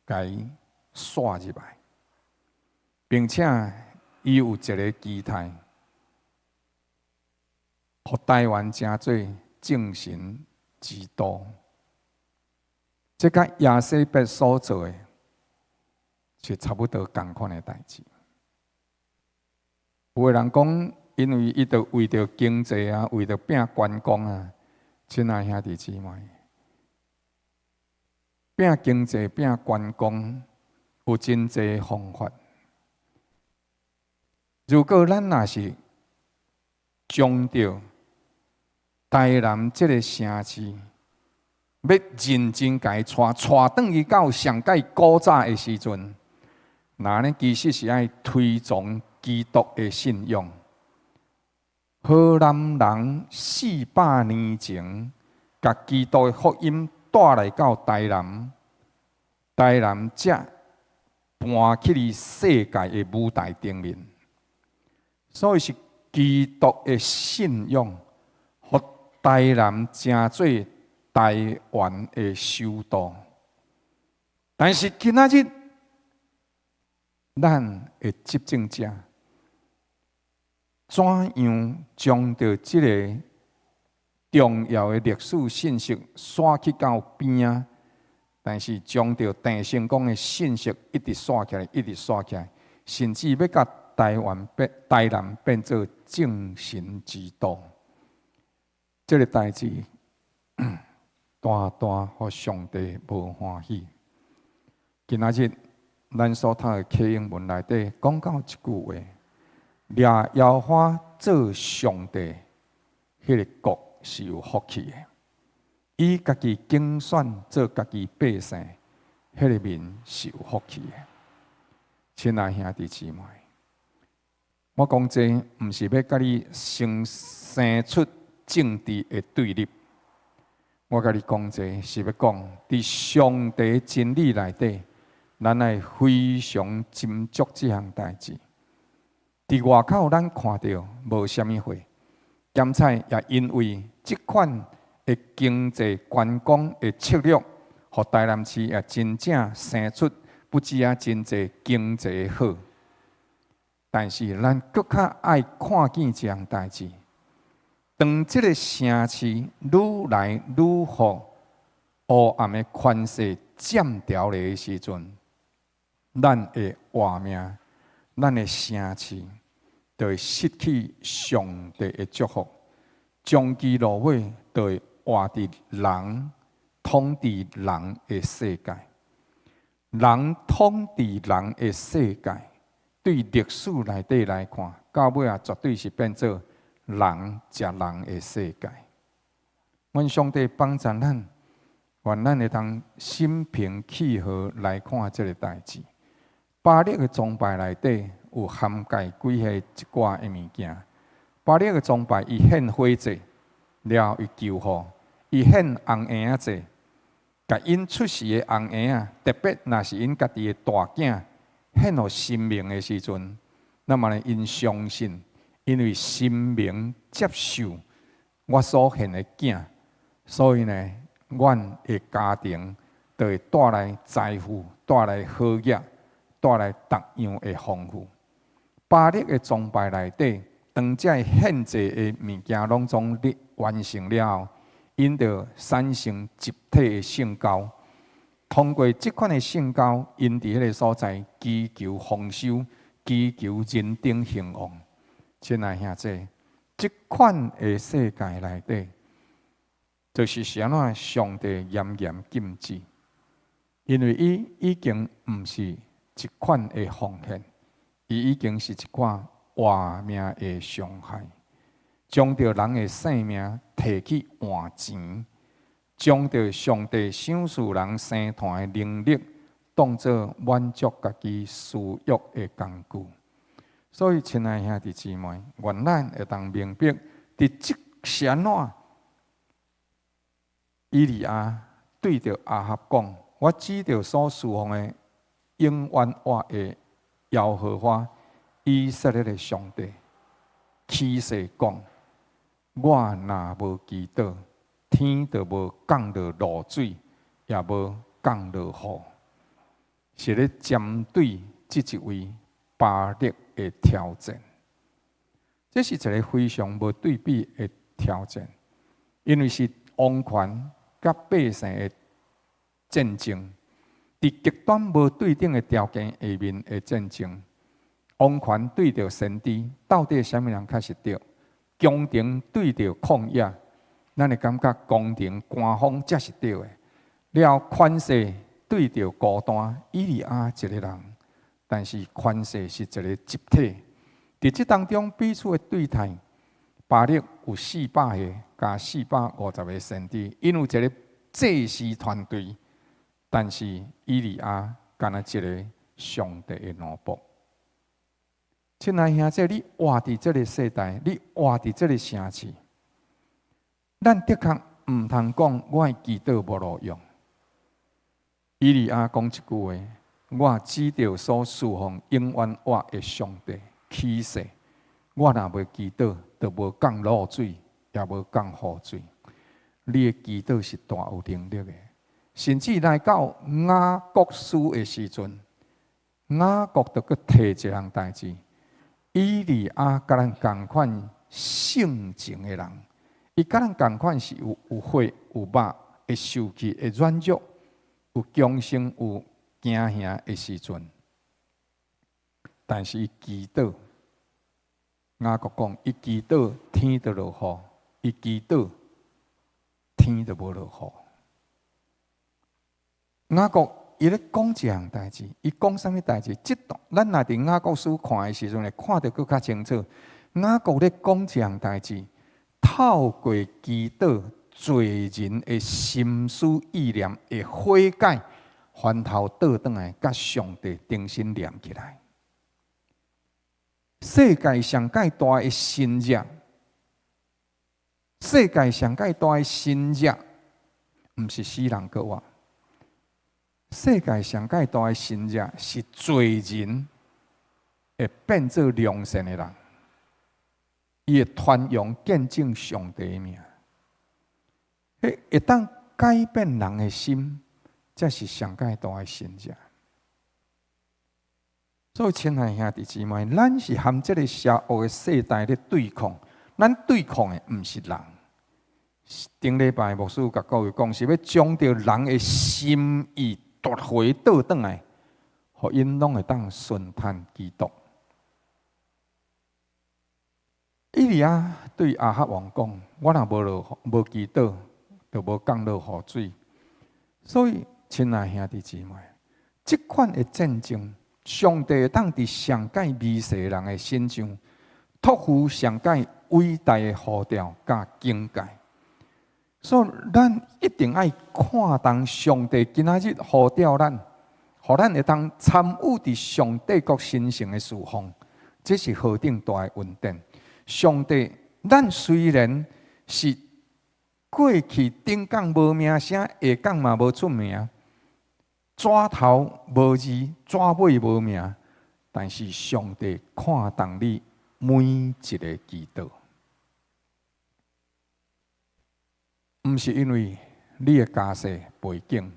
Speaker 1: 共伊徙入來，並且伊有一个期待，予台灣成做眾神之都。這佮亞洗別所做的是差不多仝款的代誌。有的人講，因為伊著為著經濟啊，為著拼觀光啊，親愛兄弟姊妹，拼經濟、拼觀光有真濟方法。如果咱若是將著台南這个城市，欲認真共伊帶帶轉去到上蓋古早的時陣，那呢其實是愛推崇基督的信仰。荷蘭人400年前，共基督的福音帶來到台南，台南才搬去佇世界的舞台頂面。所以是基督的信仰，予台南成做台灣的首都。但是今仔日，咱的執政者怎樣將著這个重要的歷史信息徙去到邊仔？但是將著鄭成功的信息一直徙起來，一直徙起來，甚至欲共台灣變台南變做眾神之都。這个代誌大大予上帝無歡喜。今仔日咱所讀的啟應文內底講到一句話：掠搖花做上帝，彼个國是有福氣的。伊家己揀選做家己百姓，彼个民是有福氣的。親愛兄弟姊妹，我講這毋是欲共你生生出政治的對立。我共你講這是欲講，佇上帝真理內底，咱愛非常斟酌這項代誌。佇外口咱看著無啥物貨，兼且也因為這款的經濟觀光的策略，予台南市也真正生出不止啊真濟經濟好。但是咱閣較愛看見這項代誌。當這個城市愈來愈予黑暗的權勢佔牢的時陣，咱會活命，咱的城市就會失去上帝的祝福，終其落尾就會活佇人統治人的世界。人統治人的世界，對歷史內底來看，到尾仔絕對是變做人食人的世界。願上帝幫助咱，願咱會當心平氣和來看這个代誌。巴力的崇拜內底有涵蓋幾個一寡的物件。巴力的崇拜，伊獻火祭，了後伊求雨，伊獻紅嬰仔祭，共𪜶出世的紅嬰仔，特別若是𪜶家己的大囝獻予神明的時陣，那麼呢，𪜶相信，因為神明接受我所獻的囝，所以呢，阮的家庭就會帶來財富，帶來好業，帶來逐樣的豐富。巴力的崇拜內底，當這獻祭的物件攏總咧完成了後，𪜶就產生集體的性交。通過這款的性交，𪜶佇彼个所在祈求豐收，祈求人丁興旺。親愛兄弟，這款的世界內底，就是按怎上帝嚴嚴禁止，因為伊已經毋是一款的奉獻，伊已經是一款活命的傷害，將著人的性命提去換錢，將著上帝賞賜人生團的能力，當做滿足家己私欲的工具。所以，親愛兄弟姊妹，願咱會當明白，佇這是按怎？以利亞對著亞哈講：我指著所事奉的永遠活的耶和華以色列的上帝起誓講：我若無祈禱，天就無降落露水，也無降落雨。是咧針對這一位巴力的挑戰，這是一个非常無對比的挑戰，因為是王權佮百姓的戰爭，佇極端無對等的條件下面的戰爭，王權對著先知，到底啥物人較是對？宮廷對著曠野，咱會感覺宮廷官方才是對的。了權勢對著孤單，以利亞一个人，但是權勢是一个集體。佇這當中彼此的對待，巴力有400個加450個先知，𪜶有一个祭司團隊，但是以利亞干焦一个上帝的奴僕。親愛兄弟，你活佇這个世代，你活佇這个城市，咱的確毋通講我的祈禱無路用。以利亞講一句話：我指著所事奉永遠活的上帝起誓，我若袂祈禱，就無降露水，也無降雨水。你的祈禱是大有能力的，甚至來到雅各書的時陣，雅各就閣提一項代誌。以利亞佮咱仝款性情的人，伊佮咱仝款是有血有肉，會受氣、會軟弱、有強盛、有驚嚇的時陣。但是伊祈禱，雅各講，伊祈禱天就落雨，伊祈禱天就無落雨。雅各伊咧講一項代誌，伊講啥物代誌？這段咱若佇雅各書看的時陣，會看得閣較清楚。雅各咧講一項代誌，透過祈禱，罪人的心思意念會悔改，翻頭倒轉來，佮上帝重新連起來。世界上蓋大的神蹟，世界上蓋大的神蹟，毋是死人閣活。世界上蓋大的神蹟是罪人會變做良善的人，伊會傳揚見證上帝的名，彼會當改變人的心，才是上蓋大的神蹟。所以，親愛兄弟姊妹，咱是和這个邪惡的世代咧對抗，咱對抗的毋是人。頂禮拜牧師共各位講，是欲將著人的心意奪回倒轉來，予𪜶攏會當順趁基督。以利亞對亞哈王講：我若無落無祈禱，就無降落雨水。所以，親愛兄弟姊妹，這款的戰爭，上帝會當佇上蓋微細人的身上，託付上蓋偉大的呼召佮境界。所以，咱一定愛看重上帝今仔日呼召咱，予咱會當參與佇上帝國神聖的事奉，這是何等大的恩典！上帝，咱雖然是過去頂港無名聲，下港嘛無出名，紙頭無字，紙尾無名，但是上帝看重你每一个祈禱，毋是因為你的家世背景，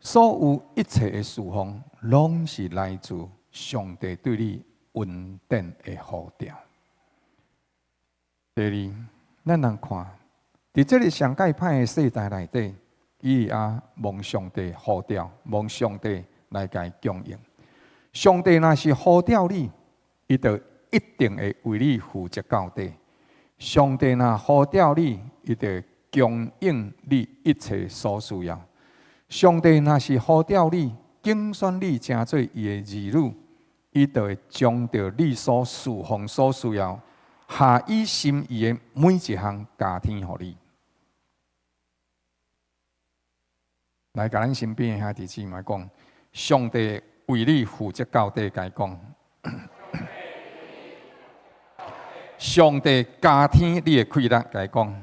Speaker 1: 所有一切的事奉，攏是來自上帝對你恩典的呼召。第二，咱通看，佇這个上蓋歹的世代內底，以利亞蒙上帝呼召，蒙上帝來共伊供應。上帝若是呼召你，伊就一定會為你負責到底。上帝若呼召你，伊就會供應你一切所需要。上帝若是呼召你，揀選你成做伊的兒女，伊就會將著你所事奉所需要，合伊心意的每一項加添予你。來，共咱身邊的兄弟姊妹講，上帝為你負責到底，共伊講。上帝加添你的氣力，共伊講。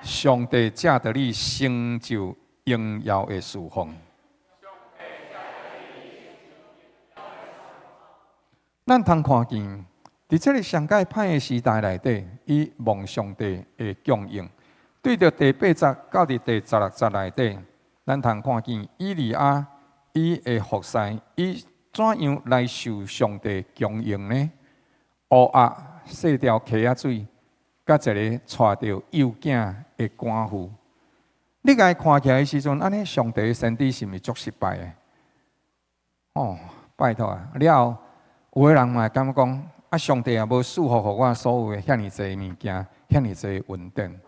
Speaker 1: 上帝藉著你成就榮耀的事奉。咱通看見，佇這个上蓋歹的時代內底，伊蒙上帝的供應。對著第八節到佇第16節內底，咱通看見以利亞伊的服侍，伊怎樣來受上帝供應呢？烏鴉細條溪仔水，佮一个帶著幼囝的寡婦，你共伊看起來的時陣，按呢上帝的先知是毋是足失敗的？哦，拜託啊！了後有的人嘛會感覺講，啊，上帝也無賜福予我所有的遐爾濟物件，遐爾濟恩典。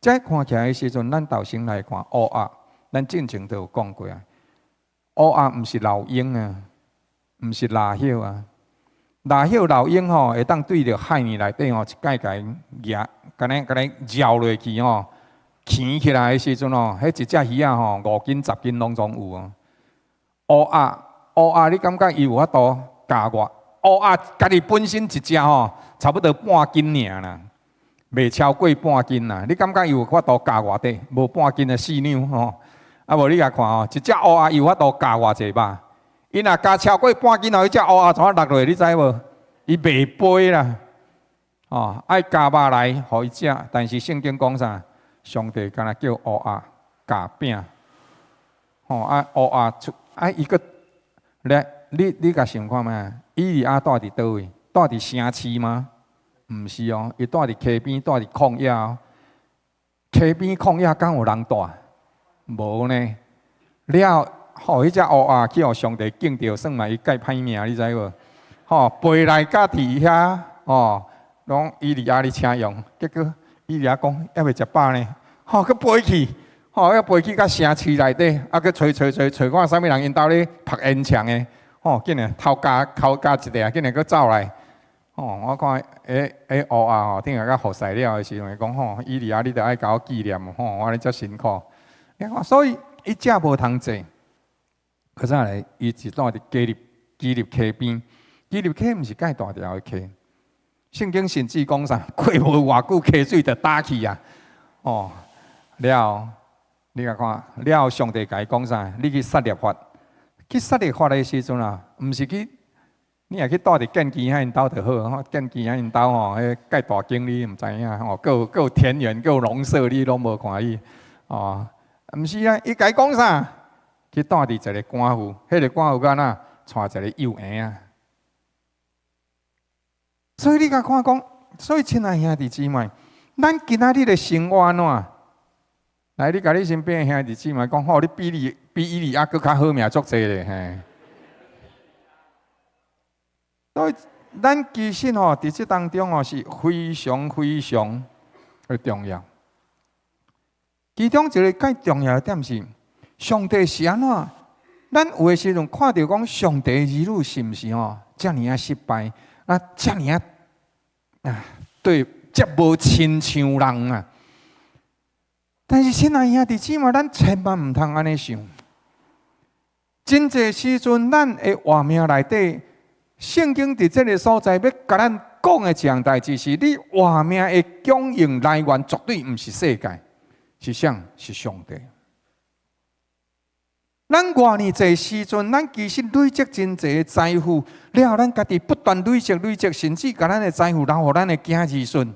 Speaker 1: 這看起來的時陣，咱頭先來看烏鴉，咱進前都有講過啊。烏鴉毋是老鷹啊，毋是蠟葉啊。蠟葉老鷹吼，會當對著海爾內底吼，一擺共伊蜈，共呢共呢繞落去吼，鉗起來的時陣吼，彼一隻魚仔吼，5斤10斤攏總有哦。烏鴉，烏鴉，你感覺伊有法度咬偌？烏鴉家己本身一隻吼，差不多半斤爾啦，袂超過半斤啦。你感覺伊有法度咬偌濟？無半斤的四兩吼。啊無你共看吼，一隻烏鴉伊有法度咬偌濟肉？伊若咬超過半斤後，彼隻烏鴉怎啊落落？你知無？伊袂飛啦，哦，愛咬肉來予伊食。但是聖經講啥？上帝敢若叫烏鴉咬餅，吼啊烏鴉出啊伊閣來，你你共想看覓？以利亞蹛佇佗位？蹛佇城市嗎？毋是哦，伊蹛佇溪邊，蹛佇曠野哦。溪邊曠野敢有人蹛？無呢。了後，彼隻烏鴉去予上帝敬著，算嘛伊蓋歹命，你知無？吼，飛來到佇遐，吼，講以利亞你請用，結果以利亞講猶未食飽呢，吼，閣飛去，吼，閣飛去到城市內底，啊，閣揣揣揣揣看啥物人𪜶兜咧拍煙腸的，吼，竟然頭咬頭咬一下，竟然閣走來，吼，我看彼彼烏鴉吼，頂下佮服侍了的時陣，講吼，以利亞你著愛共我紀念，吼，我按呢遮辛苦，你看，所以伊食無通濟，閣再來，伊是蹛佇基立基立溪邊。基立溪毋是蓋大條的溪，聖經甚至講啥？過無偌久溪水就焦去啊！哦，了後你共看，了後上帝共伊講啥？你去撒勒法，去撒勒法的時陣啊，毋是去，你若去蹛佇建基遐𪜶兜就好，吼，建基遐𪜶兜吼，彼蓋大間你毋知影吼，閣有閣有田園，閣有農舍，你攏無歡喜，哦，毋是啊，伊共伊講啥？去蹛佇一个寡婦，彼个寡婦敢若帶一个幼嬰仔。所以你共看講，所以親愛兄弟姊妹，咱今仔日的生活按怎？來，你共你身邊的兄弟姊妹講，吼，你比你比以利亞閣較好命足濟咧，嘿。所以咱其實吼，佇這當中吼是非常非常的重要。其中一个較重要的點是，上帝是按怎？咱有的時陣看著講上帝兒女是毋是吼遮爾仔失敗？啊，遮爾仔啊，對，遮無親像人啊！但是親愛兄弟姊妹，咱千萬毋通按呢想。真濟時陣，咱的活命內底，聖經佇這个所在欲共咱講的一項代誌是：你活命的供應來源絕對毋是世界，是啥？是上帝。咱偌爾濟時陣，咱其實累積真濟財富，了後咱家己不斷累積累積，甚至共咱的財富留予咱的囝兒孫。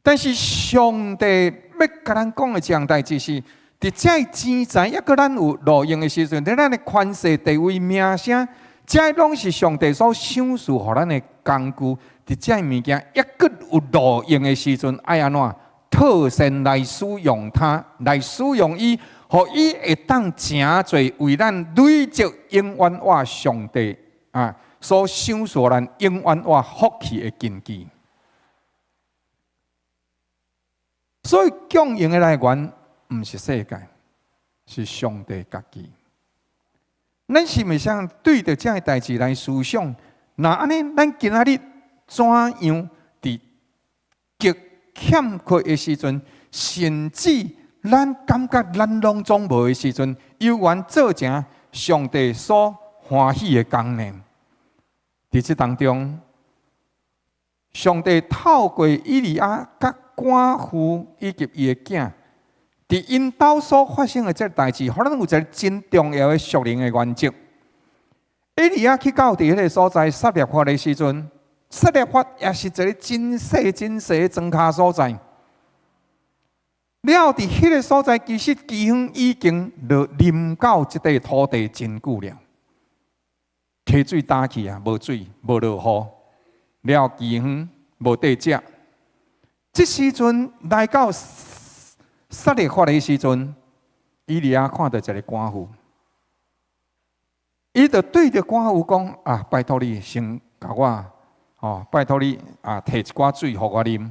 Speaker 1: 但是上帝欲共咱講的一項代誌是，佇這錢財抑閣咱有路用的時陣，佇咱的權勢地位名聲，這攏是上帝所賞賜予咱的工具。佇這物件抑閣有路用的時陣，愛按怎妥善來使用它，來使用伊，予伊會當成做為咱累積永遠活上帝啊所賞賜咱永遠活福氣的根基。所以供應的來源毋是世界，是上帝家己。咱是毋是想對著這个代誌來思想？若按呢，咱今仔日怎樣佇極欠缺的時陣，甚至咱感覺咱攏總無的時陣，猶原做成上帝所歡喜的工呢？佇這當中，上帝透過以利亞佮寡婦以及伊的囝，佇𪜶兜所發生的這个代誌，予咱有一个真重要的屬靈的原則。以利亞去到佇彼个所在撒勒法的時陣，撒勒法也是一个真細真細的莊跤所在。了後佇彼個所在，其實饑荒已經落臨到這塊土地真久了。溪水焦去啊，無水，無落雨，了後饑荒無得食。這時陣來到撒勒法的時陣，以利亞看著一个寡婦，伊就對著寡婦講：啊，拜託你先共我，哦，拜託你啊，提一寡水予我啉。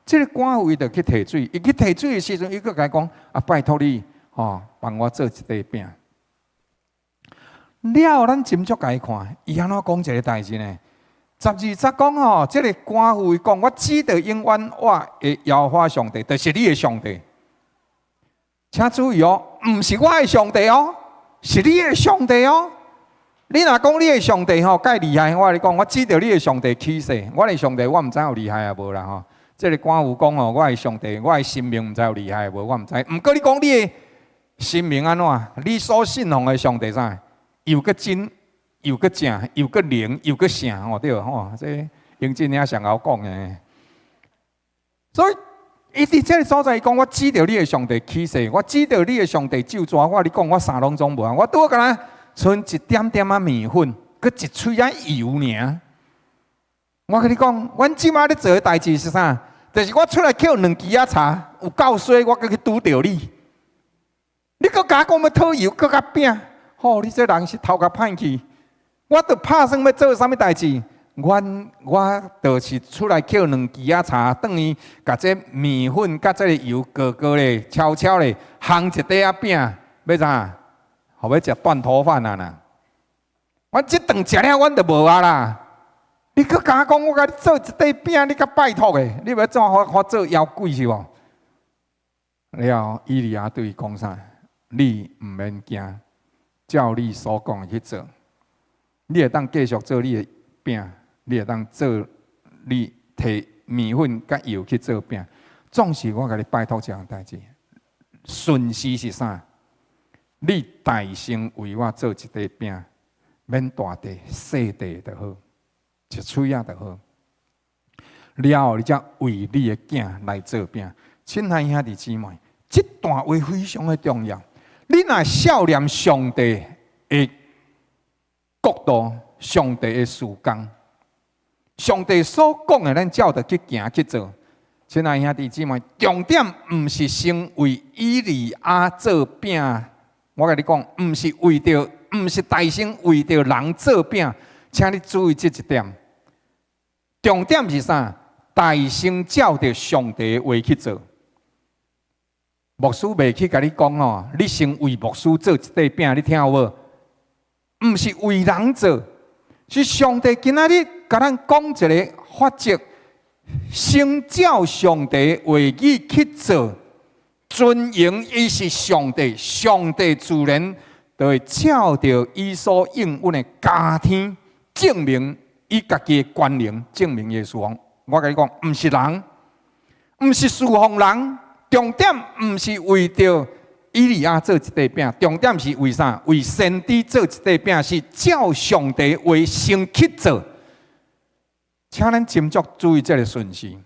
Speaker 1: 這个寡婦伊就去提水，伊去提水的時陣，伊閣共伊講：啊，拜託你，吼，幫我做一塊餅。了後，咱斟酌共伊看，伊按怎講這个代誌呢？12節講吼，這个寡婦伊講：我指著永遠活的耶和華上帝，就是你的上帝。請注意哦，毋是我的上帝哦，是你的上帝哦。你若講你的上帝吼，蓋厲害，我共你講，我指著你的上帝起誓，我的上帝我毋知有厲害抑無啦吼。這个寡婦講吼，我的上帝，我的神明毋知有厲害無，我毋知。毋過你講你的神明按怎？你所信奉的上帝啥？又閣真，又閣正，又閣靈，又閣聖吼對吼。這英俊兄上𠢕講的。所以伊佇這个所在講，我指著你的上帝起誓，我指著你的上帝咒詛我，你講我啥攏總無，我拄好敢若賰一點點仔麵粉，閣一喙仔油爾。我共你講，阮這馬咧做的代誌是啥？就是我出來抾兩支仔柴，有夠衰，我閣去拄著你。你閣共我講欲討油，閣較餅，吼！你這人是頭殼歹去。我著拍算欲做啥物代誌？阮我就是出來抾兩支仔柴，轉去共這麵粉佮這个油攪攪咧，敲敲咧，烘一塊仔餅，欲怎？予欲食斷頭飯啊啦！阮這頓食了，阮就無啊啦。你閣共我講，我共你做一塊餅，你較拜託的，你欲怎予我做妖鬼是無？了後，以利亞對伊講啥？你毋免驚，照你所講的去做。你會當繼續做你的餅，你會當做你提麵粉佮油去做餅。總是我共你拜託這項代誌，順序是啥？你代先為我做一塊餅，免大塊，細塊就好，一喙仔就好。了後，你才為你的囝來做餅。親愛兄弟姊妹，這段話非常的重要。你若數念上帝的國度，上帝的事工，上帝所講的，咱照著去行去做。親愛兄弟姊妹，重點毋是先為以利亞做餅。我共你講，毋是為著，毋是代先為著人做餅，請你注意這一點。重點是啥？代先照著上帝的話去做。牧師袂去共你講吼，你先為牧師做一塊餅，你聽有無？毋是為人做，是上帝今仔日共咱講一个法則，先照上帝話語去做，尊榮伊是上帝，上帝自然就會照著伊所應允的加添，證明伊家己的權能，證明伊的事奉。我共你講，毋是人，毋是事奉人，重點毋是為著以利亞做一塊餅，重點是為啥？為先知做一塊餅，是照上帝話先去做。請咱斟酌注意這个順序。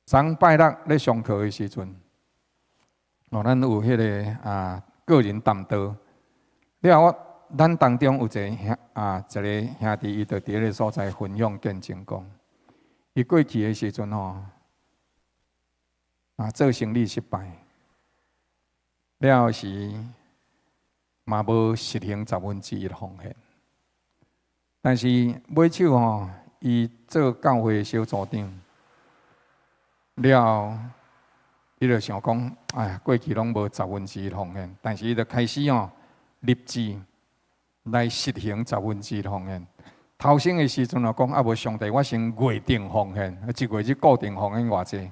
Speaker 1: 昨拜六咧上課的時陣，哦，咱有彼个啊個人談道。了後，咱當中有一个兄啊，一个兄弟，伊就佇彼个所在分享見證講，伊過去的時陣吼，啊做生理失敗，了後時嘛無實行十分之一奉獻，但是尾手吼，伊做教會的小組長。了後，伊就想講，哎呀，過去攏無十分之一奉獻，但是伊就開始吼立志來實行十分之一奉獻。頭先的時陣就講，啊無上帝，我先月定奉獻，一月只固定奉獻偌濟。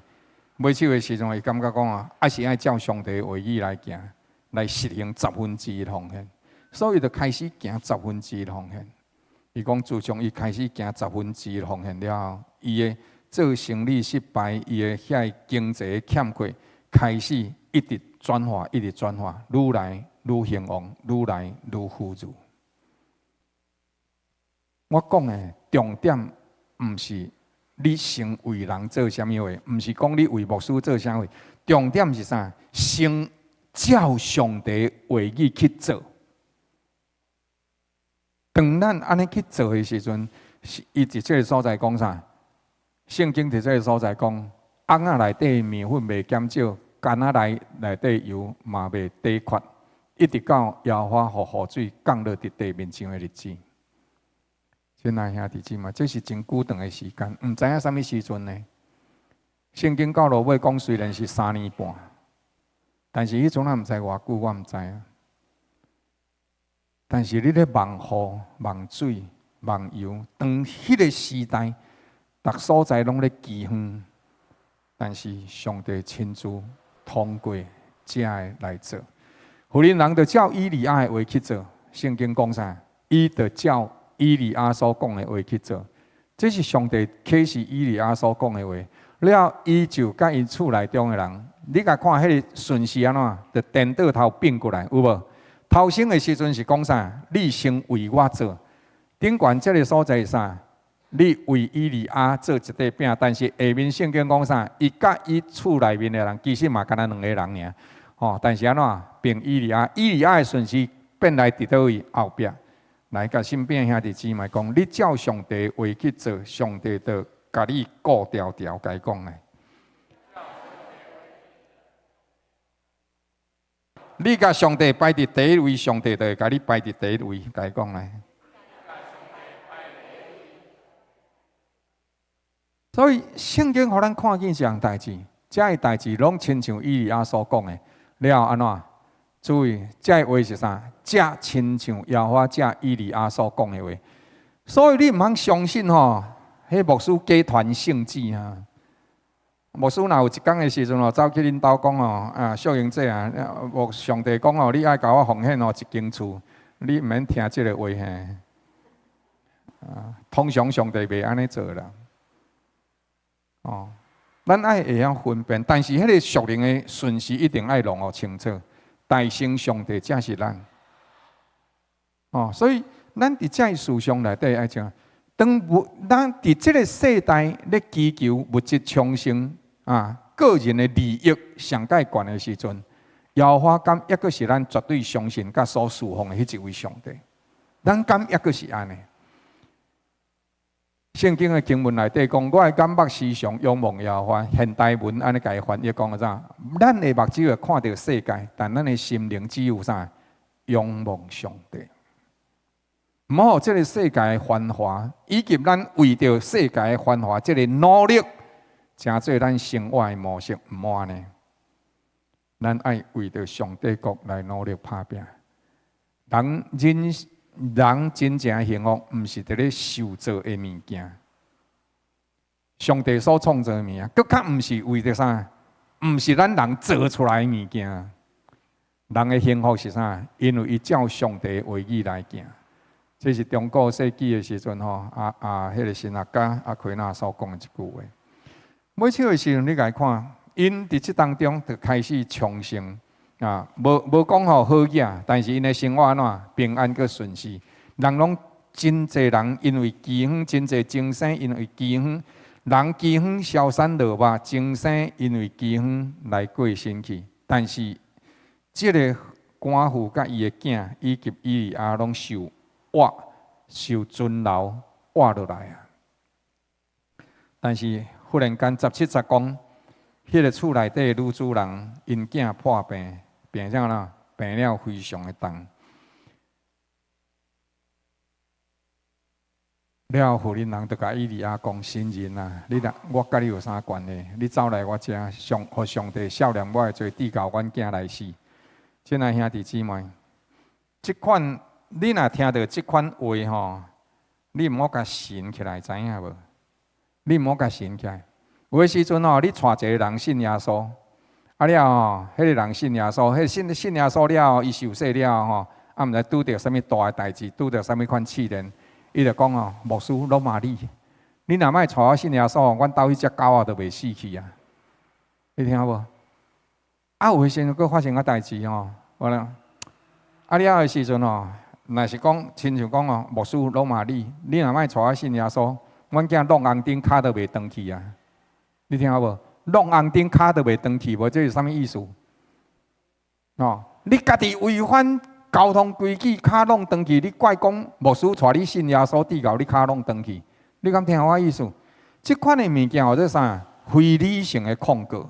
Speaker 1: 尾手的時陣，伊感覺講啊，還是愛照上帝的話語來行，來實行十分之一奉獻。所以就開始行十分之一奉獻。伊講，自從伊開始行十分之一奉獻了後，伊的做生理失敗，伊的遐經濟欠缺開始一直轉化，一直轉化，愈來愈興旺，愈來愈富足。我講的重點毋是你先為人做啥物貨，毋是講你為牧師做啥貨，重點是啥？先照上帝話語去做。當咱按呢去做的時陣，伊佇這个所在講啥？聖經佇這个所在講，甕仔內底麵粉袂減少，甕仔內底油嘛袂短缺，一直到耶和華予雨水降落佇地面上的日子。親愛兄弟姊妹，這是真久長的時間，毋知影啥物時陣呢？聖經到落尾講，雖然是三年半，但是彼陣仔毋知偌久，我毋知影。但是你咧望雨、望水、望油，當彼个時代，逐所在攏咧饑荒，但是上帝親自通過這个來做。婦人人就照以利亞的話去做，聖經講啥？伊就照以利亞所講的話去做。這是上帝啟示以利亞所講的話。了，伊就佮伊厝內中的人，你共看彼个順序按怎？就顛倒頭變過來，有無？頭先的時陣是講啥？你先為我做。頂懸這个所在是啥？你為以利亞做一塊餅，但是下面聖經講啥？伊佮伊厝內面的人，其實嘛敢若兩个人爾，吼。但是按怎變以利亞？以利亞的順序變來佇佗位後壁，來共身邊兄弟姊妹講：你照上帝話去做，上帝就共你顧牢牢。共伊講來，你共上帝擺佇第一位，上帝就會共你擺佇第一位。共伊講來。所以聖經予咱看見一項代誌，這个代誌攏親像以利亞所講的。了後按怎？注意，這个話是啥？這親像耶和華藉以利亞所講的話。所以你毋通相信吼，彼牧師假傳聖旨啊！牧師若有一工的時陣吼，走去恁兜講吼，啊，秀英姐啊，牧上帝講吼，你愛共我奉獻吼一間厝，你毋免聽這个話嘿。啊，通常上帝袂按呢做啦。哦，咱愛會曉分辨，但是彼个屬靈的順序一定愛弄予清楚。代先上帝才是咱。哦，所以咱佇這事上內底愛怎？當物咱佇這个世代咧追求物質昌盛啊，個人的利益上蓋懸的時陣，耶和華敢猶閣是咱絕對相信佮所事奉的彼一位上帝？咱敢猶閣是按呢？聖經的經文內底講，我的眼目時常仰望耶和華。現代文按呢共伊翻譯講啥？咱的目睭會看著世界，但咱的心靈只有啥？仰望上帝。毋好予這个世界的繁華，以及咱為著世界的繁華這个努力，成做咱生活的模式，毋好按呢。咱愛為著上帝國來努力拍拚。人人人真正幸福，毋是佇咧受造的物件，上帝所創造的物件，閣較毋是為著啥？毋是咱人做出來的物件。人的幸福是啥？因為伊照上帝的話語來行。這是中古世紀的時陣吼，彼個神學家阿奎那所講的一句話。尾手的時陣，你共伊看，𪜶佇這當中就開始昌盛啊，無無講吼好額，但是𪜶的生活按怎平安閣順遂。人攏真濟人因為饑荒，真濟眾生因為饑荒，人饑荒消散落肉，眾生因為饑荒來過身去。但是這個寡婦佮伊的囝以及以利亞攏受活受存留活落來啊！但是忽然間17節講，彼個厝內底的女主人𪜶囝破病，病啥啦？病了非常的重。了後，婦人人就共以利亞講：神人啊，你若我佮你有啥關係？你走來我遮，上予上帝赦免我的罪，治到阮囝來死。親愛兄弟姊妹，這款你若聽著這款話吼，你毋好共神起來，知影無？你毋好共神起來。有的時陣吼，你帶一個人信耶穌，啊了後，彼個人信耶穌，彼個信信耶穌了後，伊受洗了後吼，啊毋知拄著啥物大的代誌，拄著啥物款試煉。伊就講哦，牧師攏嘛你，你若莫帶我信耶穌，阮兜彼隻狗仔都袂死去啊！你聽無？啊，有的時陣閣發生個代誌吼，無啦。啊了的時陣吼，若是講親像講哦，牧師攏嘛你，你若莫帶我信耶穌，阮囝挵紅燈跤都袂轉去啊！你聽無？挵紅燈跤都袂轉去，無這是啥物意思？哦，你家己違反交通規矩，跤挵轉去，你怪講牧師帶你信耶穌，治到你跤挵轉去，你敢聽我意思？這款的物件叫做啥？非理性的控告。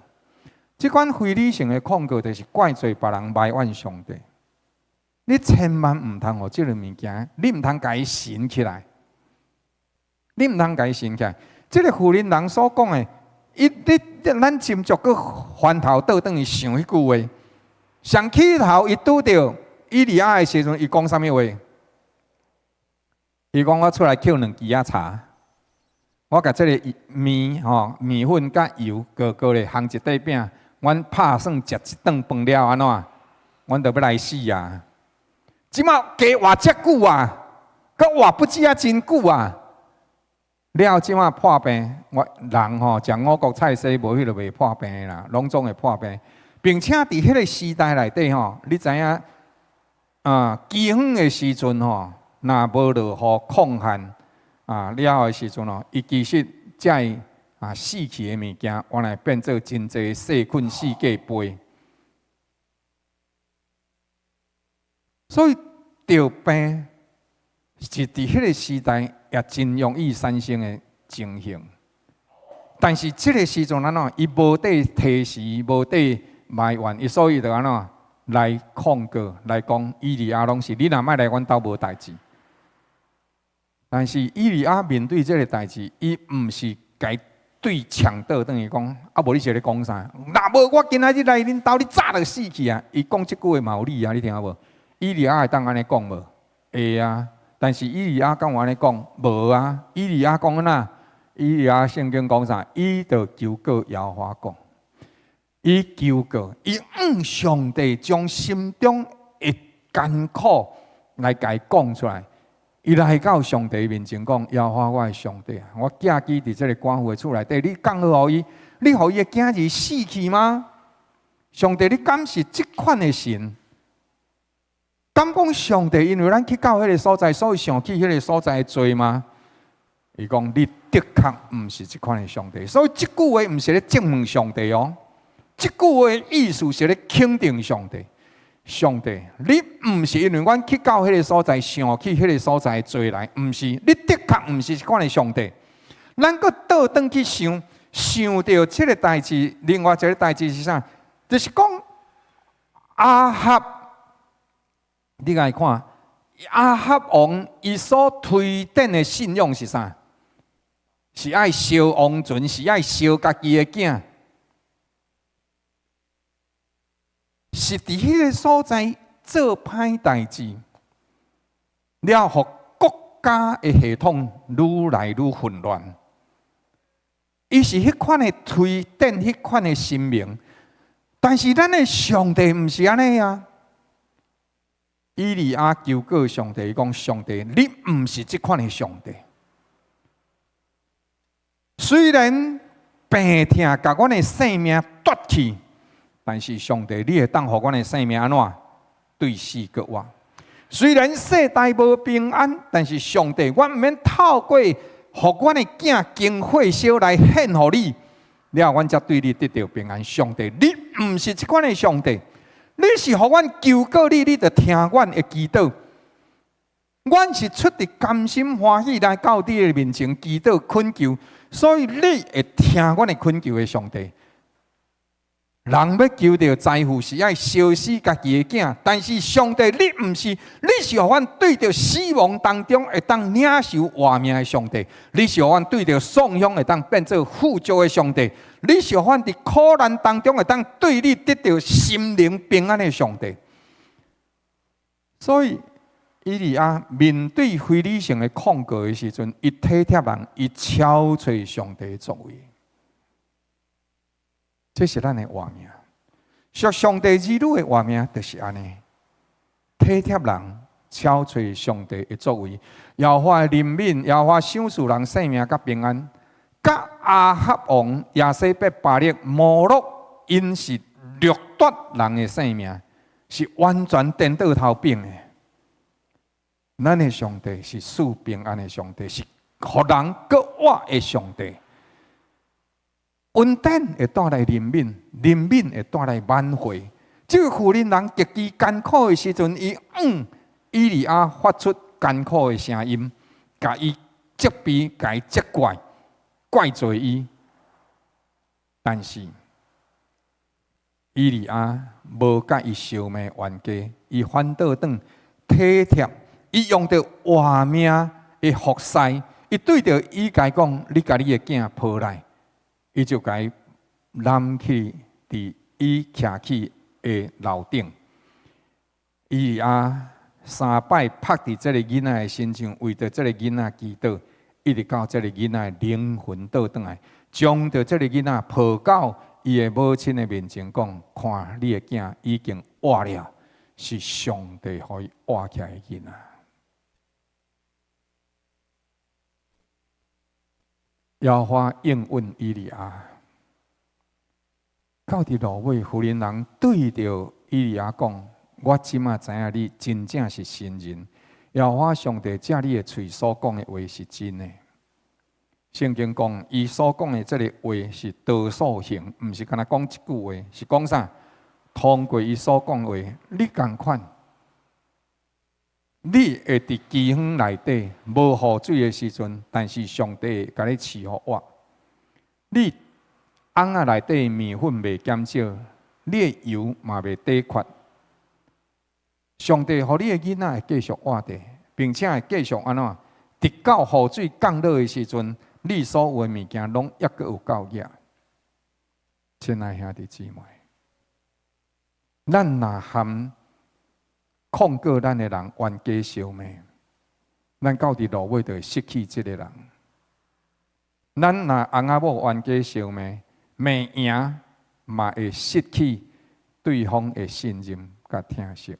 Speaker 1: 這款非理性的控告，就是怪罪別人埋怨上帝。你千萬毋通予這个物件，你毋通共伊神起來，你毋通共伊神起來。這個婦人人所講的，伊你咱斟酌閣翻頭倒轉去想彼句話，上起頭伊拄著以利亞的時陣，伊講啥物話？伊講我出來抾兩支仔柴，我共這个麵吼麵粉佮油擱擱咧烘一塊餅，阮拍算食一頓飯了按怎？阮就欲來死啊！這馬加活遮久啊，閣活不止啊真久啊！了這馬破病，我人吼食五穀菜蔬無彼個袂破病的啦，攏總會破病，並且佇彼個時代內底吼，你知影？啊，饑荒的時陣吼，若無落雨抗旱啊了後的時陣吼，伊其實這个啊死去的物件，原來變做真濟細菌四界飛。所以著病是佇彼個時代也真容易產生的情形。但是這个時陣按怎？伊無得提示，無得埋怨，伊所以就按怎？來控告，來講以利亞攏是你若莫來阮兜無代誌。但是以利亞面對這个代誌，伊毋是共伊對嗆倒轉去講，啊無你是咧講啥？若無我今仔日來恁兜，你早就死去啊！伊講這句話嘛有理啊，你聽無？以利亞會當按呢講無？會啊，但是以利亞敢有按呢講？無啊！以利亞講按怎？以利亞聖經講啥？伊就求告耶和華講。伊求告，伊向上帝將心中的艱苦來共伊講出來。伊來到上帝面前講：耶和華我的上帝啊，我寄居佇這个寡婦的厝內底，你降禍予伊，你予伊的囝兒死去嗎？上帝，你敢是這款的神？敢講上帝因為咱去到彼个所在，所以想起彼个所在的罪嗎？伊講你的確毋是這款的上帝，所以這句話毋是咧質問上帝哦。這句話意思是咧肯定上帝，上帝，你毋是因為阮去到彼个所在，想起彼个所在的罪來，毋是，你的確毋是這款的上帝。咱閣倒轉去想，想著這个代誌，另外一个代誌是啥？就是講亞哈，你來看亞哈王伊所推展的信仰是啥？是愛燒王船，是愛燒家己的囝。是佇彼个所在做歹代誌，了予國家的系統愈來愈混亂。伊是彼款的推展，彼款的神明，但是咱的上帝毋是按呢啊！以利亞求告上帝，伊講：上帝，你毋是這款的上帝。雖然病痛共阮的性命奪去，但是上帝，你會當予阮的性命按怎？對死閣活。雖然世代無平安，但是上帝，阮毋免透過予阮的囝經火燒來獻予你，了後阮才對你得著平安。上帝，你毋是這款的上帝，你是予阮求告你，你就聽阮的祈禱。阮是出自甘心歡喜來到你的面前祈禱懇求，所以你會聽阮的懇求的上帝。人欲求著財富是愛燒死家己的囝，但是上帝你毋是，你是予阮對著死亡當中會當領受活命的上帝，你是予阮對著喪鄉會當變做富足的上帝，你是予阮佇苦難當中會當對你得著心靈平安的上帝。所以，以利亞面對非理性的控告的時陣，伊體貼人，伊超揣上帝的作為。這是咱的活命，屬上帝兒女的活命就是按呢，體貼人，超揣上帝的作為，耶和華的憐憫，耶和華賞賜人性命佮平安，佮亞哈王耶洗別巴力摩洛，𪜶是掠奪人的性命，是完全顛倒頭反的。咱的上帝是賜平安的上帝，是予人閣活的上帝。恩典會帶來憐憫，憐憫會帶來挽回。這個婦人人極其艱苦的時陣，伊向以利亞發出艱苦的聲音，共伊責備，共伊責怪，怪罪伊。但是以利亞無共伊相罵冤家，伊反倒轉體貼，伊用著活命的服侍，伊對著伊共伊講：你共你的囝抱來。伊就共伊攬去佇伊徛起的樓頂。以利亞三擺拍佇這个囡仔的身上，為著這个囡仔祈禱，一直到這个囡仔的靈魂倒轉來，將著這个囡仔抱到伊的母親的面前，講：看你的囝已經活了，是上帝予伊活起來的囡仔。耶和華應允以利亞，到佇落尾，婦人人對著以利亞講：我這馬知影你真正是神人，耶和華上帝藉你的喙所講的話是真的。聖經講，伊所講的這个話是多數形，毋是干焦講一句話，是講啥？通過伊所講話，你仝款。你會佇饑荒內底無雨水的時陣，但是上帝會共你賜予活。你甕仔內底麵粉袂減少，你的油嘛袂短缺。上帝予你的囡仔會繼續活著，並且會繼續按怎？直到雨水降落的時陣，你所有的物件攏猶閣有夠額。親愛兄弟姊妹，咱若含控告咱的人冤家相罵，咱到佇落尾就會失去這个人。咱若翁仔某冤家相罵，罵贏嘛會失去對方的信任佮疼惜。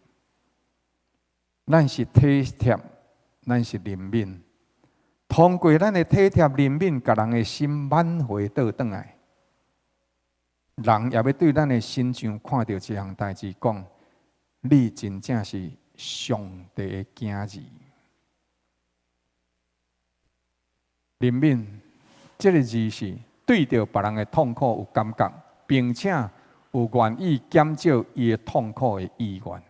Speaker 1: 咱是體貼，咱是憐憫，通過咱的體貼憐憫，共人的心挽回倒轉來。人也欲對咱的身上看著這項代誌，講你真正是上帝的囝兒。憐憫這个字是對著別人的痛苦有感覺，並且有願意減少伊的痛苦的意願。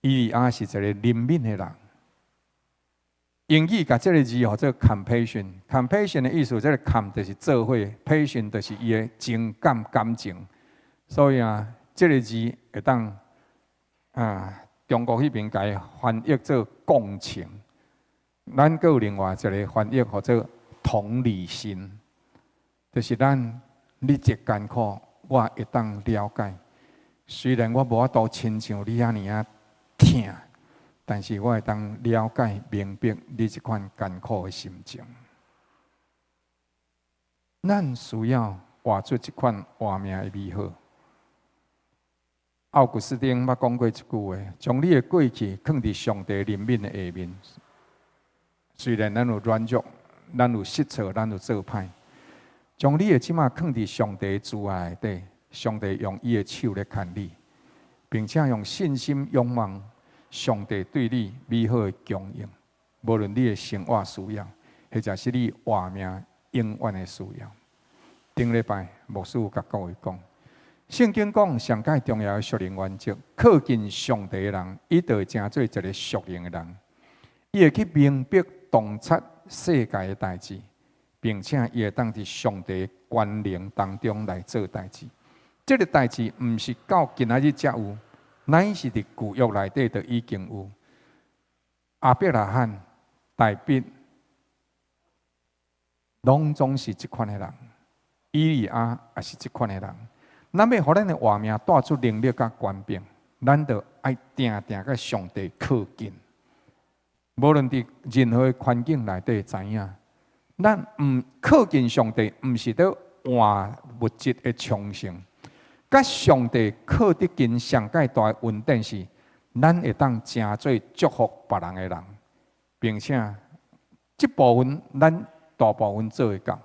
Speaker 1: 以利亞是一个憐憫的人。英語共這个字號做 compassion，compassion 的意思，這个 com 就是做伙，passion 就是伊的情感感情。所以啊，這个字會當啊，中國彼邊共伊翻譯做共情。咱閣有另外一个翻譯號做同理心，就是咱你這艱苦，我會當了解。雖然我無法度親像你按呢仔疼，但是我會當了解明白你這款艱苦的心情。咱需要活出這款活命的美好。奧古斯丁捌講過一句話：將你的過去囥佇上帝憐憫的下面。雖然咱有軟弱，咱有失錯，咱有做歹，將你的這馬囥佇上帝慈愛內底，上帝用伊的手咧牽你，並且用信心仰望上帝對你美好的供應。無論你的生活需要，或者是你活命永遠的需要。頂禮拜牧師有共各位講，聖經講上蓋重要的屬靈原則，靠近上帝的人，伊就會成做一个屬靈的人，伊會去明白洞察世界的代誌，並且伊會當佇上帝權能當中來做代誌。這个代誌毋是到今仔日才有，乃是佇舊約內底就已經有。亞伯拉罕、大衛，攏總是這款的人。以利亞也是這款的人。咱欲予咱的活命帶出能力佮權柄，咱就愛定定佮上帝靠近。無論佇任何的環境內底，知影咱毋靠近上帝，毋是咧換物質的充盛。佮上帝靠得近，上蓋大的恩典是，咱會當成做祝福別人的人，並且這部分咱大部分做會到。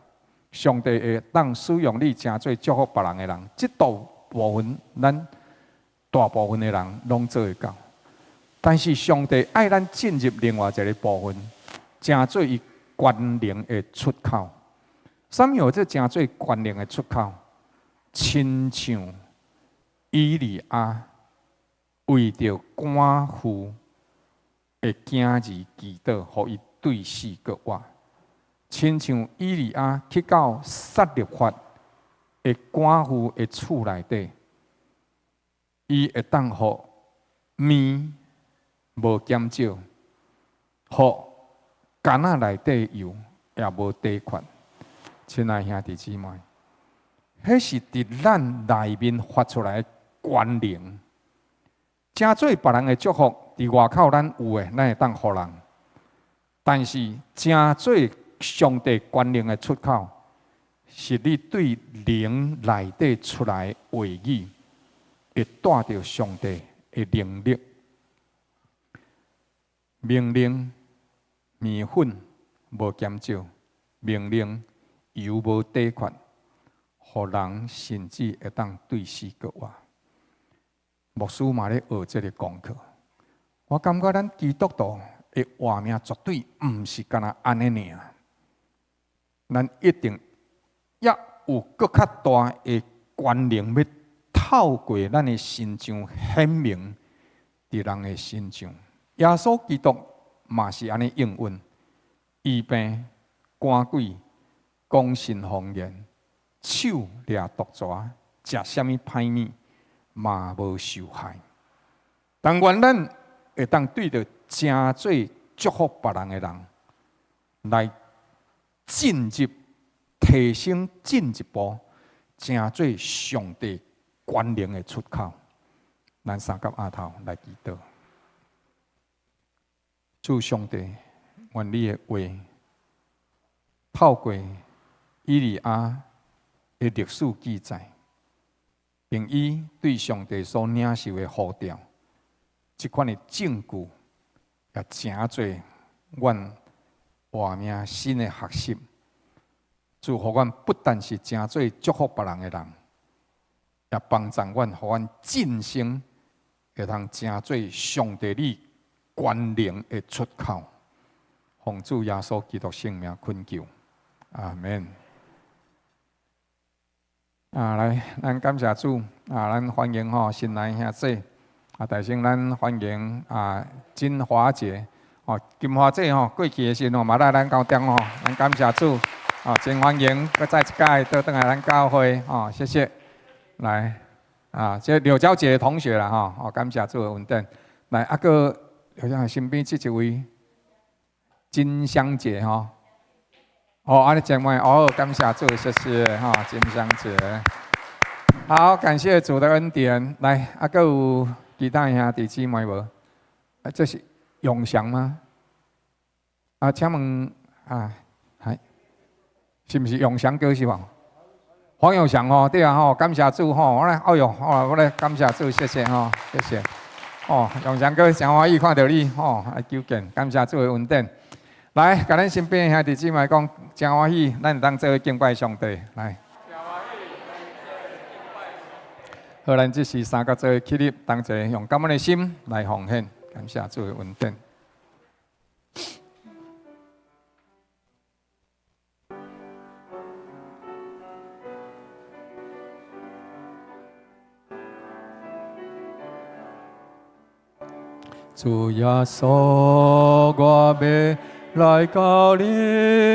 Speaker 1: 上帝會當使用你成做祝福別人的人，這大部分咱大部分的人攏做會到。但是上帝愛咱進入另外一个部分，成做伊權能的出口。啥物號做成做權能的出口？親像以利亞為著寡婦的囝兒祈禱，予伊對死閣活。親像以利亞去到撒勒法的寡婦的厝內底，伊會當予麵無減少，予矸仔內底油也無短缺。親愛兄弟姊妹，彼是佇咱內面發出來的權能，成做別人的祝福，佇外口咱有的，咱會當予人。但是成做上帝權能的出口，是你對靈內底出來的話語，會帶著上帝的能力，命令麵粉無減少，命令油無短缺，予人甚至會當對死閣活。牧師嘛咧學這个功課，我感覺咱基督徒的活命絕對毋是干焦按呢爾，咱一定猶有閣較大的權能，欲透過咱的身上顯明佇人的身上。耶穌基督嘛是按呢應允，醫病、趕鬼、講新方言、手掠毒蛇、食啥物歹物嘛無受害。但願咱會當對著成做祝福別人的人，來進入提升進一步，成做上帝權能的出口。咱三佮阿頭來祈禱，主上帝，願你的話透過以利亞的歷史記載，並伊對上帝所領受的呼召，這款的證據，也成做阮活命新的學習。祝福阮不但是成做祝福別人的人，也幫助阮，予阮晉升，會通成做上帝你權能的出口。奉主耶穌基督聖名懇求，阿門。啊，來，咱感謝主，啊，咱歡迎吼新來兄弟，啊，大先咱歡迎啊金華姐，哦，金華姐吼過去的時陣嘛來咱高中吼，咱感謝主，啊，真歡迎，閣再一擺倒轉來咱教會，哦，謝謝。來，啊，這柳嬌姐同學啦，吼，哦，感謝主的恩典。來，啊，閣好像身邊這一位金香姐吼，哦，按呢姐妹，哦，感謝主，謝謝，哈，金香姐。好，感謝主的恩典。來，啊，閣有其他兄弟姊妹無？啊，這是永祥嗎？啊，請問啊，係，是毋是永祥哥是無？黃永祥吼，對啊吼，感謝主吼，我來，哎喲，我來感謝主，謝謝吼，謝謝。哦，永祥哥誠歡喜看著你吼，來求見，感謝主的恩典。來，共咱身邊兄弟姊妹講，誠歡喜，咱會當做伙敬拜上帝。來，好，咱這時三個做伙起立，同齊用感恩的心來奉獻，感謝主的恩典。主耶穌，我欲來到你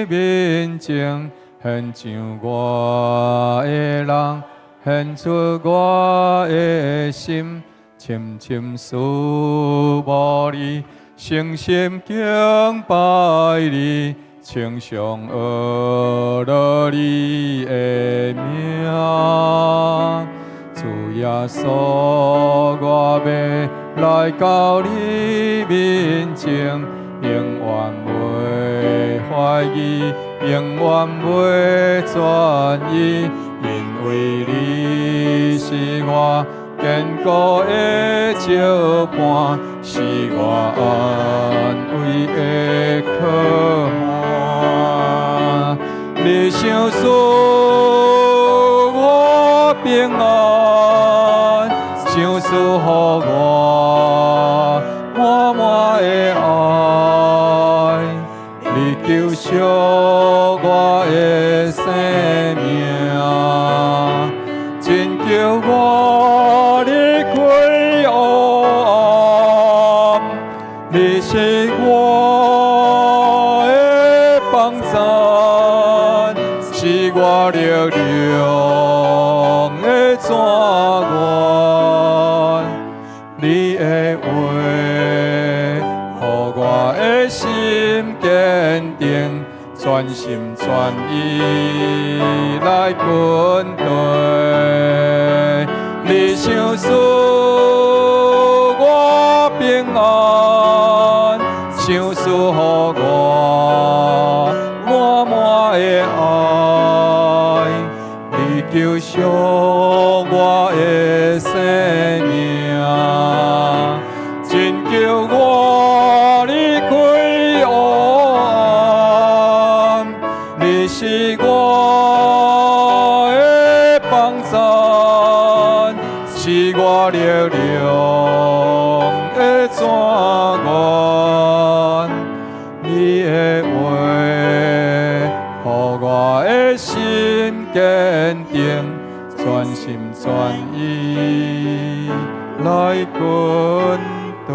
Speaker 1: 面前，獻上我的人，獻出我的心，深深思慕你，誠心敬拜你，稱頌阿樂你的名。主耶穌，我欲來到你面前，永遠袂懷疑，永遠袂轉移，因為你是我堅固的石磐，是我安慰的靠岸。你賞賜我平安，賞賜予我滿滿的愛，你救贖我的生命，拯救我離開黑暗，你是我的幫贊，是我力量的泉源。你的話，予我的心堅定，全心全意來跟隨。你賞賜我平安，賞賜予我滿滿的愛，你救贖我的生命，拯救我離開黑暗，你是我的幫贊，是我力量的泉源。你的話，予我的心堅定，全心全意來跟隨。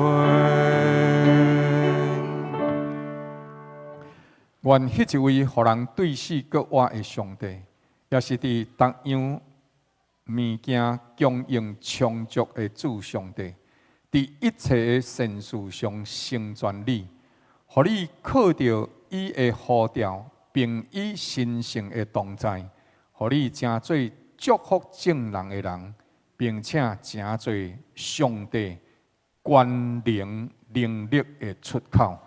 Speaker 1: 願彼一位予人對死閣活的上帝，也是佇逐樣物件供應充足的主上帝，佇一切的善事上成全你，予你靠著伊的呼召，並以神聖的同在，予你成做祝福眾人的人，並且成做上帝權能能力的出口。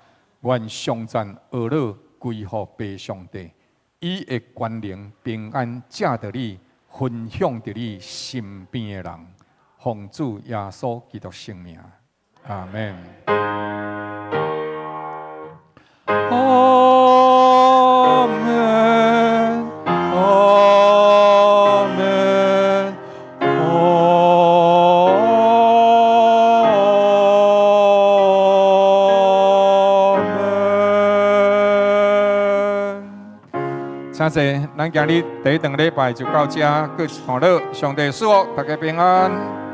Speaker 1: 願頌讚阿樂歸予父上帝，伊的權能平安藉著你，分享佇你身邊的人。奉主耶穌基督聖名，阿門。阿門，阿門，阿門。請坐，咱今日第一頓禮拜就到這，閣一段落。上帝賜福，大家平安。